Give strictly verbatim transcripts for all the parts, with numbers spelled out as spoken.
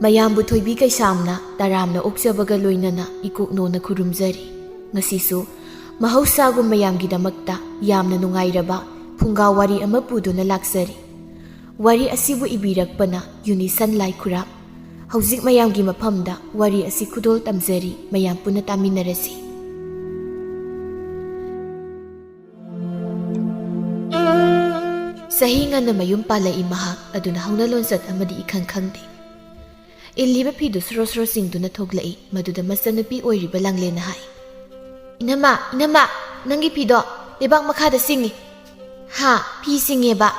ꯃꯌꯥꯝꯕꯨ ꯊꯣꯏꯕꯤ ꯀꯩꯁꯥꯝꯅ ꯇꯔꯥꯝꯅ ꯑꯣꯛꯆꯕꯒ ꯂꯣꯏꯅꯅ ꯏꯀꯣꯛꯅꯣꯅ ꯈꯨꯔꯨꯝꯖꯔꯤ꯫ ꯉꯁꯤꯁꯨ ꯃꯍꯧꯁꯥꯒꯨꯝ ꯃꯌꯥꯝꯒꯤꯗꯃꯛꯇ ꯌꯥꯝꯅ ꯅꯨꯡꯉꯥꯏꯔꯕ ꯐꯨꯡꯒꯥ ꯋꯥꯔꯤ ꯑꯃ ꯄꯨꯗꯨꯅ ꯂꯥꯛꯆꯔꯤ꯫ ꯋꯥꯔꯤ ꯑꯁꯤꯕꯨ ꯏꯕꯤꯔꯛꯄꯅ ꯌꯨꯅꯤꯁꯟ ꯂꯥꯏꯈꯨꯔꯥꯝ꯫ ꯍꯧꯖꯤꯛ ꯃꯌꯥꯝꯒꯤ ꯃꯐꯝꯗ ꯋꯥꯔꯤ ꯑꯁꯤ ꯈꯨꯗꯣꯜ ꯇꯝꯖꯔꯤ, ꯃꯌꯥꯝ ꯄꯨꯟꯅ ꯇꯥꯃꯤꯟꯅꯔꯁꯤ꯫ ꯆꯍꯤ ꯉꯟꯅ ꯃꯌꯨꯝ ꯄꯥꯜꯂꯛꯏ ꯃꯍꯥꯛ, ꯑꯗꯨꯅ ꯍꯧꯅ ꯂꯣꯟꯆꯠ ꯑꯃꯗꯤ ꯏꯈꯪ ꯈꯪꯗꯦ꯫ ꯏꯜꯂꯤꯕ ꯐꯤꯗꯨ ꯁꯣꯔꯣ ꯁꯣꯔꯣ ꯆꯤꯡꯗꯨꯅ ꯊꯣꯛꯂꯛꯏ꯫ ꯃꯗꯨꯗ ꯃꯆꯟꯅꯨꯄꯤ ꯑꯣꯏꯔꯤꯕ ꯂꯥꯡꯂꯦꯟꯅ ꯍꯥꯏ, "ꯏꯅꯝꯃ, ꯏꯅꯝꯃ, ꯅꯪꯒꯤ ꯐꯤꯗꯣ ꯂꯩꯕꯥꯛ ꯃꯈꯥꯗ ꯆꯤꯡꯉꯤ꯫" "ꯍꯥ, ꯐꯤ ꯆꯤꯡꯉꯦꯕ?"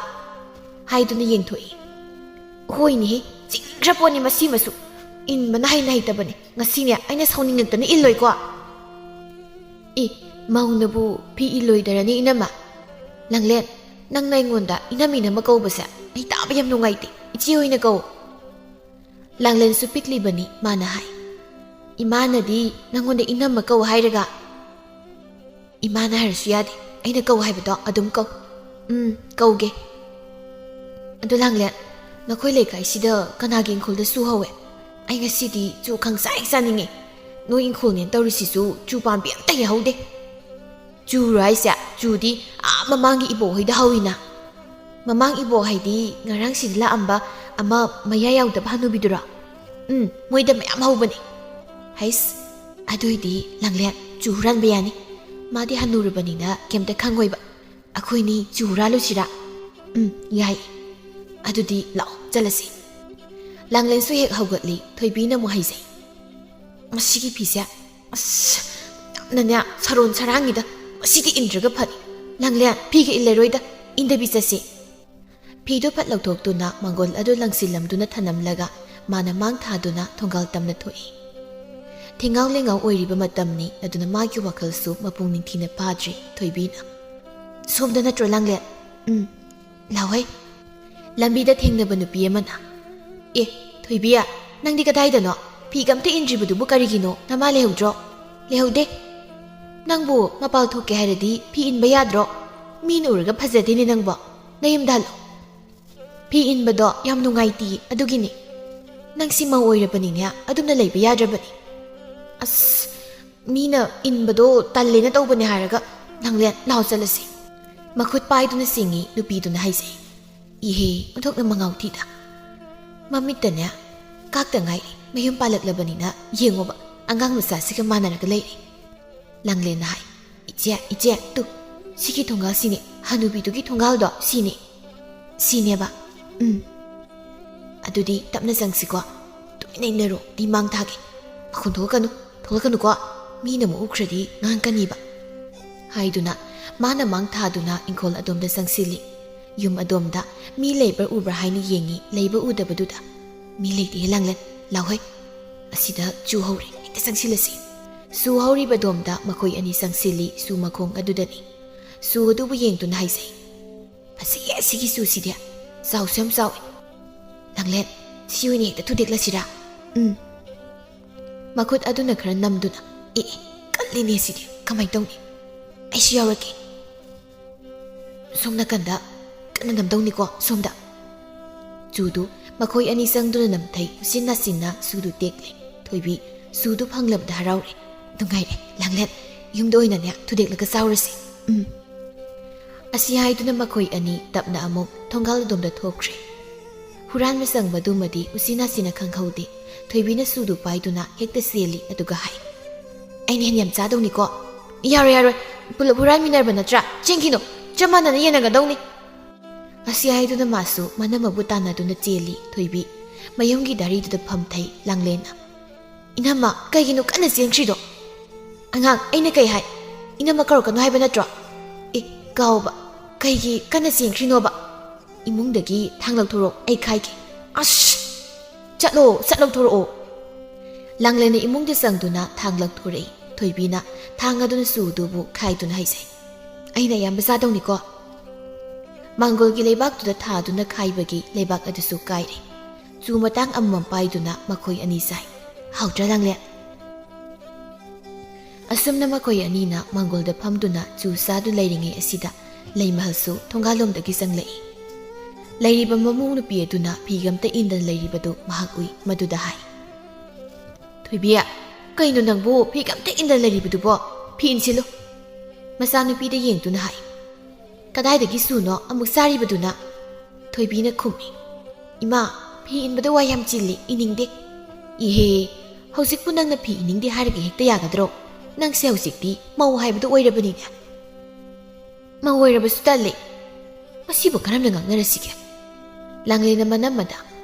ꯍꯥꯏꯗꯨꯅ ꯌꯦꯡꯊꯣꯛꯏ꯫ "ꯍꯣꯏꯅꯦꯍꯦ, ꯆꯤꯡꯈ꯭ꯔ ꯄꯣꯠꯅꯤ ꯃꯁꯤꯃꯁꯨ꯫ ꯏꯟꯕꯅ ꯍꯩꯅ ꯍꯩꯇꯕꯅꯦ꯫ ꯉꯁꯤꯅꯦ ꯑꯩꯅ ꯁꯥꯎꯅꯤꯡꯉꯛꯇꯅ ꯏꯜꯂꯣꯏꯀꯣ꯫" "ꯑꯦ, ꯃꯧꯅꯕꯨ ꯐꯤ ꯏꯜꯂꯣꯏꯗꯔꯅꯤ ꯏꯅꯝꯃ?" "ꯂꯥꯡꯂꯦꯟ, ꯅꯪꯅ ꯑꯩꯉꯣꯟꯗ ꯏꯅꯝ ꯏꯅꯝꯃ ꯀꯧꯕꯁꯦ ꯑꯩ ꯇꯥꯕ ꯌꯥꯝ ꯅꯨꯡꯉꯥꯏꯇꯦ꯫ ꯏꯆꯦ ꯑꯣꯏꯅ ꯀꯧ꯫" ꯂꯥꯡꯂꯦꯟꯁꯨ ꯄꯤꯛꯂꯤꯕꯅꯤ, ꯃꯥꯅ ꯍꯥꯏ, "ꯏꯃꯥꯅꯗꯤ ꯅꯪꯉꯣꯟꯗ ꯏꯅꯝꯃ ꯀꯧ ꯍꯥꯏꯔꯒ?" "ꯏꯃꯥꯅ ꯍꯥꯏꯔꯁꯨ ꯌꯥꯗꯦ, ꯑꯩꯅ ꯀꯧ ꯍꯥꯏꯕꯗꯣ ꯑꯗꯨꯝ ꯀꯧ꯫" "ꯎꯝ, ꯀꯧꯒꯦ꯫ ꯑꯗꯨ ꯂꯥꯡꯂꯦꯟ, ꯅꯈꯣꯏ ꯂꯩꯀꯥꯏꯁꯤꯗ ꯀꯅꯥꯒꯤ ꯏꯪꯈꯣꯜꯗ ꯆꯨ ꯍꯧꯋꯦ? ꯑꯩ ꯉꯁꯤꯗꯤ ꯆꯨ ꯈꯪ ꯆꯥꯏ ꯆꯥꯅꯤꯡꯉꯦ꯫ ꯅꯣꯏ ꯏꯪꯈꯣꯜꯅꯦꯅ ꯇꯧꯔꯤꯁꯤꯁꯨ ꯆꯨ ꯄꯥꯝꯕꯤ ꯑꯝꯇ ꯍꯦꯛ ꯍꯧꯗꯦ꯫" "ꯆꯨꯔꯣ ꯍꯥꯏꯁꯦ? ꯆꯨꯗꯤ ꯑꯥ ꯃꯃꯥꯡꯒꯤ ꯏꯕꯣꯛ ꯍꯣꯏꯗ ꯍꯧꯋꯤꯅ꯫" "ꯃꯃꯥꯡ ꯏꯕꯣꯛ ꯍꯥꯏꯗꯤ ꯉꯔꯥꯡ ꯁꯤꯗ ꯂꯥꯛꯑꯝꯕ ꯑꯃ ꯃꯌꯥ ꯌꯥꯎꯗꯕ ꯍꯅꯨꯕꯤꯗꯨꯔꯣ?" "ꯎꯝ, ꯃꯣꯏꯗ ꯃꯌꯥꯝ ꯍꯧꯕꯅꯦ꯫" "ꯍꯩꯁ, ꯑꯗꯨꯏꯗꯤ ꯂꯥꯡꯂꯦꯟ, ꯆꯨ ꯍꯨꯔꯥꯟꯕ ꯌꯥꯅꯤ꯫ ꯃꯥꯗꯤ ꯍꯅꯨꯔꯕꯅꯤꯅ ꯀꯩꯝꯇ ꯈꯪꯉꯣꯏꯕ꯫ ꯑꯩꯈꯣꯏꯅꯤ ꯆꯨ ꯍꯨꯔꯥꯜꯂꯨꯁꯤꯔꯥ?" "ꯎꯝ, ꯌꯥꯏ꯫ ꯑꯗꯨꯗꯤ ꯂꯥꯛꯑꯣ, ꯆꯠꯂꯁꯤ꯫" ꯂꯥꯡꯂꯦꯟꯁꯨ ꯍꯦꯛ ꯍꯧꯒꯠꯂꯤ꯫ ꯊꯣꯏꯕꯤꯅ ꯑꯃꯨꯛ ꯍꯥꯏꯖꯩ, "ꯃꯁꯤꯒꯤ ꯐꯤꯁꯦ, ꯑꯁ, ꯌꯥꯝꯅꯅꯦ ꯁꯔꯣꯟ ꯁꯔꯥꯡꯉꯤꯗ꯫ ꯃꯁꯤꯗꯤ ꯏꯟꯗ꯭ꯔꯒ ꯐꯅꯤ꯫ ꯂꯥꯡꯂꯦꯟ, ꯐꯤꯒ ꯏꯜꯂꯔꯣꯏꯗ, ꯏꯟꯗꯕꯤ ꯆꯠꯁꯤ꯫" ꯐꯤꯗꯨ ꯐꯠ ꯂꯧꯊꯣꯛꯇꯨꯅ ꯃꯥꯡꯒꯣꯜ ꯑꯗꯨ ꯂꯪꯁꯤꯜꯂꯝꯗꯨꯅ ꯊꯅꯝꯂꯒ ꯃꯥꯅ ꯃꯥꯡ ꯊꯥꯗꯨꯅ ꯊꯣꯡꯒꯥꯜ ꯇꯝꯅ ꯊꯣꯛꯏ꯫ ꯊꯦꯡꯉꯥꯎ ꯂꯦꯡꯉꯥꯎ ꯑꯣꯏꯔꯤꯕ ꯃꯇꯝꯅꯤ, ꯑꯗꯨꯅ ꯃꯥꯒꯤ ꯋꯥꯈꯜꯁꯨ ꯃꯄꯨꯡ ꯅꯤꯡꯊꯤꯅ ꯐꯥꯗ꯭ꯔꯤ꯫ ꯊꯣꯏꯕꯤꯅ, "ꯁꯣꯝꯗ ꯅꯠꯇ꯭ꯔꯣ ꯂꯥꯡꯂꯦꯟ?" "ꯎꯝ, ꯂꯥꯎꯍꯩ꯫" ꯂꯝꯕꯤꯗ ꯊꯦꯡꯅꯕ ꯅꯨꯄꯤ ꯑꯃꯅ, "ꯑꯦ, ꯊꯣꯏꯕꯤ, ꯅꯪꯗꯤ ꯀꯗꯥꯏꯗꯅꯣ? ꯐꯤꯒ ꯑꯝꯇ ꯏꯟꯗ꯭ꯔꯤꯕꯗꯨꯕꯨ ꯀꯔꯤꯒꯤꯅꯣ? ꯅꯃꯥ ꯂꯩꯍꯧꯗ꯭ꯔꯣ?" "ꯂꯩꯍꯧꯗꯦ꯫ ꯅꯪꯕꯨ ꯃꯄꯥꯜ ꯊꯣꯛꯀꯦ ꯍꯥꯏꯔꯗꯤ ꯐꯤ ꯏꯟꯕ ꯌꯥꯗ꯭ꯔꯣ? ꯃꯤꯅ ꯎꯔꯒ ꯐꯖꯗꯦꯅꯦ ꯅꯪꯕꯣ꯫ ꯅꯌꯨꯝꯗ ꯍꯜꯂꯣ꯫ ꯐꯤ ꯏꯟꯕꯗꯣ ꯌꯥꯝ ꯅꯨꯡꯉꯥꯏꯇꯦ, ꯑꯗꯨꯒꯤꯅꯦ꯫" "ꯅꯪꯁꯤ ꯃꯧ ꯑꯣꯏꯔꯕꯅꯤꯅꯦ, ꯑꯗꯨꯝꯅ ꯂꯩꯕ ꯌꯥꯗ꯭ꯔꯕꯅꯤ꯫ ꯑꯁ, ꯃꯤꯅ ꯏꯟꯕꯗꯣ ꯇꯜꯂꯦꯅ ꯇꯧꯕꯅꯦ ꯍꯥꯏꯔꯒ, ꯂꯥꯡꯂꯦꯟ, ꯂꯥꯎ ꯆꯠꯂꯁꯤ꯫" ꯃꯈꯨꯠ ꯄꯥꯏꯗꯨꯅ ꯆꯤꯡꯏ ꯅꯨꯄꯤꯗꯨꯅ ꯍꯥꯏꯖꯩ꯫ "ꯏꯍꯦ, ꯑꯣꯟꯊꯣꯛꯅ ꯃꯉꯥꯎ ꯊꯤꯗ꯫ ꯃꯃꯤꯠꯇꯅꯦ ꯀꯥꯛꯇ ꯉꯥꯏꯔꯤ, ꯃꯌꯨꯝ ꯄꯥꯜꯂꯛꯂꯕꯅꯤꯅ ꯌꯦꯡꯉꯣꯕ, ꯑꯉꯥꯡ ꯃꯆꯥꯁꯤꯒ ꯃꯥꯟꯅꯔꯒ ꯂꯩꯔꯦ꯫" ꯂꯥꯡꯂꯦꯟꯅ ꯍꯥꯏ, "ꯏꯆꯦ, ꯏꯆꯦ, ꯇꯨ, ꯁꯤꯒꯤ ꯊꯣꯡꯒꯥꯜꯁꯤꯅꯦ, ꯍꯅꯨꯕꯤꯗꯨꯒꯤ ꯊꯣꯡꯒꯥꯜꯗꯣ ꯁꯤꯅꯦ꯫" "ꯁꯤꯅꯦꯕ? ꯎꯝ꯫ ꯑꯗꯨꯗꯤ ꯇꯞꯅ ꯆꯪꯁꯤꯀꯣ꯫ ꯇꯨꯃꯤꯟꯅ ꯏꯟꯅꯔꯣ, ꯑꯩ ꯃꯥꯡ ꯊꯥꯒꯦ꯫ ꯃꯈꯣꯟ ꯊꯣꯛꯂꯛꯀꯅꯨ, ꯊꯣꯛꯂꯛꯀꯅꯨꯀꯣ꯫ ꯃꯤꯅ ꯑꯃꯨꯛ ꯎꯈ꯭ꯔꯗꯤ ꯉꯥꯡꯀꯅꯤꯕ꯫" ꯍꯥꯏꯗꯨꯅ ꯃꯥꯅ ꯃꯥꯡ ꯊꯥꯗꯨꯅ ꯏꯪꯈꯣꯜ ꯑꯗꯣꯝꯗ ꯆꯪꯁꯤꯜꯂꯤ꯫ ꯌꯨꯝ ꯑꯗꯣꯝꯗ ꯃꯤ ꯂꯩꯕ꯭ꯔꯥ ꯎꯕ꯭ꯔꯥ ꯍꯥꯏꯅ ꯌꯦꯡꯉꯤ, ꯂꯩꯕ ꯎꯗꯕꯗꯨꯗ꯫ "ꯃꯤ ꯂꯩꯇꯦꯍꯦ ꯂꯥꯡꯂꯦꯟ, ꯂꯥꯎꯍꯩ꯫ ꯑꯁꯤꯗ ꯆꯨ ꯍꯧꯔꯦ, ꯍꯦꯛꯇ ꯆꯪꯁꯤꯜꯂꯁꯤ꯫" ꯆꯨ ꯍꯧꯔꯤꯕ ꯑꯗꯣꯝꯗ ꯃꯈꯣꯏ ꯑꯅꯤ ꯆꯪꯁꯤꯜꯂꯤ, ꯆꯨ ꯃꯈꯣꯡ ꯑꯗꯨꯗꯅꯤ꯫ ꯆꯨ ꯑꯗꯨꯕꯨ ꯌꯦꯡꯗꯨꯅ ꯍꯥꯏꯖꯩ, "ꯐꯖꯩꯌꯦ ꯑꯁꯤꯒꯤ ꯆꯨꯁꯤꯗꯤ, ꯆꯥꯎꯁꯨ ꯌꯥꯝ ꯆꯥꯎꯏ꯫ ꯂꯥꯡꯂꯦꯟ, ꯁꯤ ꯑꯣꯏꯅ ꯍꯦꯛꯇ ꯊꯨꯗꯦꯛꯂꯁꯤꯔꯥ?" "ꯎꯝ꯫" ꯃꯈꯨꯠ ꯑꯗꯨꯅ ꯈꯔ ꯅꯝꯗꯨꯅ, "ꯑꯦ, ꯑꯦ, ꯀꯜꯂꯤꯅꯦ ꯁꯤꯗꯤ, ꯀꯃꯥꯏ ꯇꯧꯅꯤ? ꯑꯩꯁꯨ ꯌꯥꯎꯔꯛꯀꯦ꯫" ꯁꯣꯝ ꯅꯥꯀꯟꯗ ꯀꯟꯅ ꯅꯝꯗꯧꯅꯤꯀꯣ, ꯁꯣꯝꯗ꯫ ꯆꯨꯗꯨ ꯃꯈꯣꯏ ꯑꯅꯤ ꯆꯪꯗꯨꯅ ꯅꯝꯊꯩ, ꯎꯆꯤꯟ ꯅꯥꯆꯤꯟꯅ ꯆꯨꯗꯨ ꯇꯦꯛꯂꯦ꯫ ꯊꯣꯏꯕꯤ ꯆꯨꯗꯨ ꯐꯪꯂꯕꯗ ꯍꯔꯥꯎꯔꯦ꯫ "ꯅꯨꯡꯉꯥꯏꯔꯦ, ꯂꯥꯡꯂꯦꯟ, ꯌꯨꯝꯗ ꯑꯣꯏꯅꯅꯦ ꯊꯨꯗꯦꯛꯂꯒ ꯆꯥꯎꯔꯁꯤ꯫" "ꯎꯝ꯫" ꯑꯁꯤ ꯍꯥꯏꯗꯨꯅ ꯃꯈꯣꯏ ꯑꯅꯤ ꯇꯞꯅ ꯑꯃꯨꯛ ꯊꯣꯡꯒꯥꯜ ꯑꯗꯣꯝꯗ ꯊꯣꯛꯈ꯭ꯔꯦ꯫ ꯍꯨꯔꯥꯟꯕ ꯆꯪꯕꯗꯨꯃꯗꯤ ꯎꯆꯤꯟ ꯅꯥꯆꯤꯟꯅ ꯈꯪꯍꯧꯗꯦ꯫ ꯊꯣꯏꯕꯤꯅ ꯆꯨꯗꯨ ꯄꯥꯏꯗꯨꯅ ꯍꯦꯛꯇ ꯆꯦꯜꯂꯤ, ꯑꯗꯨꯒ ꯍꯥꯏ, "ꯑꯩꯅ ꯍꯦꯟꯅ ꯌꯥꯝ ꯆꯥꯗꯧꯅꯤꯀꯣ꯫" "ꯌꯥꯔꯣꯏ, ꯌꯥꯔꯣꯏ, ꯄꯨꯂꯞ ꯍꯨꯔꯥꯟꯃꯤꯟꯅꯔꯕ ꯅꯠꯇ꯭ꯔꯥ? ꯆꯦꯟꯈꯤꯅꯨ, ꯆꯞ ꯃꯥꯟꯅꯅ ꯌꯦꯟꯅꯒꯗꯧꯅꯤ꯫" ꯑꯁꯤ ꯍꯥꯏꯗꯨꯅ ꯃꯥꯁꯨ ꯃꯅꯝ ꯑꯃꯕꯨ ꯇꯥꯟꯅꯗꯨꯅ ꯆꯦꯜꯂꯤ꯫ ꯊꯣꯏꯕꯤ ꯃꯌꯨꯝꯒꯤ ꯗꯥꯔꯤꯗꯨꯗ ꯐꯝꯊꯩ ꯂꯥꯡꯂꯦꯟꯅ꯫ "ꯏꯅꯝꯃ, ꯀꯩꯒꯤꯅꯣ ꯀꯟꯅ ꯆꯦꯟꯈ꯭ꯔꯤꯗꯣ? ꯑꯉꯥꯡ, ꯑꯩꯅ ꯀꯩ ꯍꯥꯏ? ꯏꯅꯝꯃ ꯀꯧꯔꯛꯀꯅꯨ ꯍꯥꯏꯕ ꯅꯠꯇ꯭ꯔꯣ? ꯑꯦ, ꯀꯥꯎꯕ, ꯀꯩꯒꯤ ꯀꯟꯅ ꯆꯦꯟꯈ꯭ꯔꯤꯅꯣꯕ? ꯏꯃꯨꯡꯗꯒꯤ ꯊꯥꯡ ꯂꯧꯊꯣꯔꯛꯑꯣ, ꯑꯩ ꯈꯥꯏꯒꯦ꯫" "ꯑꯁ! ꯆꯠꯂꯣ, ꯁꯠ ꯂꯧꯊꯣꯔꯛꯑꯣ꯫" ꯂꯥꯡꯂꯦꯟꯅ ꯏꯃꯨꯡꯗ ꯆꯪꯗꯨꯅ ꯊꯥꯡ ꯂꯧꯊꯣꯔꯛꯏ꯫ ꯊꯣꯏꯕꯤꯅ ꯊꯥꯡ ꯑꯗꯨꯅ ꯆꯨꯗꯨꯕꯨ ꯈꯥꯏꯗꯨꯅ ꯍꯥꯏꯖꯩ, "ꯑꯩꯅ ꯑꯌꯥꯝꯕ ꯆꯥꯗꯧꯅꯤꯀꯣ꯫" ꯃꯥꯡꯒꯣꯜꯒꯤ ꯂꯩꯕꯥꯛꯇꯨꯗ ꯊꯥꯗꯨꯅ ꯈꯥꯏꯕꯒꯤ ꯂꯩꯕꯥꯛ ꯑꯗꯨꯁꯨ ꯀꯥꯏꯔꯦ꯫ ꯆꯨ ꯃꯇꯥꯡ ꯑꯃꯃꯝ ꯄꯥꯏꯗꯨꯅ ꯃꯈꯣꯏ ꯑꯅꯤ ꯆꯥꯏ꯫ ꯍꯥꯎꯇ꯭ꯔꯥ ꯂꯥꯡꯂꯦꯟ? ꯑꯁꯨꯝꯅ ꯃꯈꯣꯏ ꯑꯅꯤꯅ ꯃꯥꯡꯒꯣꯜꯗ ꯐꯝꯗꯨꯅ ꯆꯨ ꯆꯥꯗꯨ ꯂꯩꯔꯤꯉꯩ ꯑꯁꯤꯗ ꯂꯩꯃꯍꯜꯁꯨ ꯊꯣꯡꯒꯥꯜꯂꯣꯝꯗꯒꯤ ꯆꯪꯂꯛꯏ꯫ ꯂꯩꯔꯤꯕ ꯃꯃꯧ ꯅꯨꯄꯤ ꯑꯗꯨꯅ ꯐꯤꯒ ꯑꯝꯇ ꯏꯟꯗꯅ ꯂꯩꯔꯤꯕꯗꯨ ꯃꯍꯥꯛ ꯎꯏ꯫ ꯃꯗꯨꯗ ꯍꯥꯏ, "ꯊꯣꯏꯕꯤ, ꯀꯩꯅꯣ ꯅꯪꯕꯨ ꯐꯤꯒ ꯑꯝꯇ ꯏꯟꯗꯅ ꯂꯩꯔꯤꯕꯗꯨꯕꯣ? ꯐꯤ ꯏꯟꯁꯤꯜꯂꯨ꯫ ꯃꯆꯥꯅꯨꯄꯤꯗ ꯌꯦꯡꯗꯨꯅ ꯍꯥꯏ, "ꯀꯗꯥꯏꯗꯒꯤ ꯁꯨꯅꯣ ꯑꯃꯨꯛ ꯆꯥꯔꯤꯕꯗꯨꯅ?" ꯊꯣꯏꯕꯤꯅ ꯈꯨꯝꯃꯤ, "ꯏꯃꯥ, ꯐꯤ ꯏꯟꯕꯗ ꯋꯥ ꯌꯥꯝ ꯆꯤꯜꯂꯤ, ꯏꯅꯤꯡꯗꯦ꯫" "ꯏꯍꯦ, ꯍꯧꯖꯤꯛꯄꯨ ꯅꯪꯅ ꯐꯤ ꯏꯅꯤꯡꯗꯦ ꯍꯥꯏꯔꯒ ꯍꯦꯛꯇ ꯌꯥꯒꯗ꯭ꯔꯣ? ꯅꯪꯁꯦ ꯍꯧꯖꯤꯛꯇꯤ ꯃꯧ ꯍꯥꯏꯕꯗꯨ ꯑꯣꯏꯔꯕꯅꯤꯅꯦ꯫" "ꯃꯧ ꯑꯣꯏꯔꯕꯁꯨ ꯇꯜꯂꯤ꯫ ꯃꯁꯤꯕꯨ ꯀꯔꯝꯅ ꯉꯥꯡꯅꯔꯁꯤꯒꯦ?" ꯂꯥꯡꯂꯦꯟꯅ ꯃꯅꯝꯃꯗ,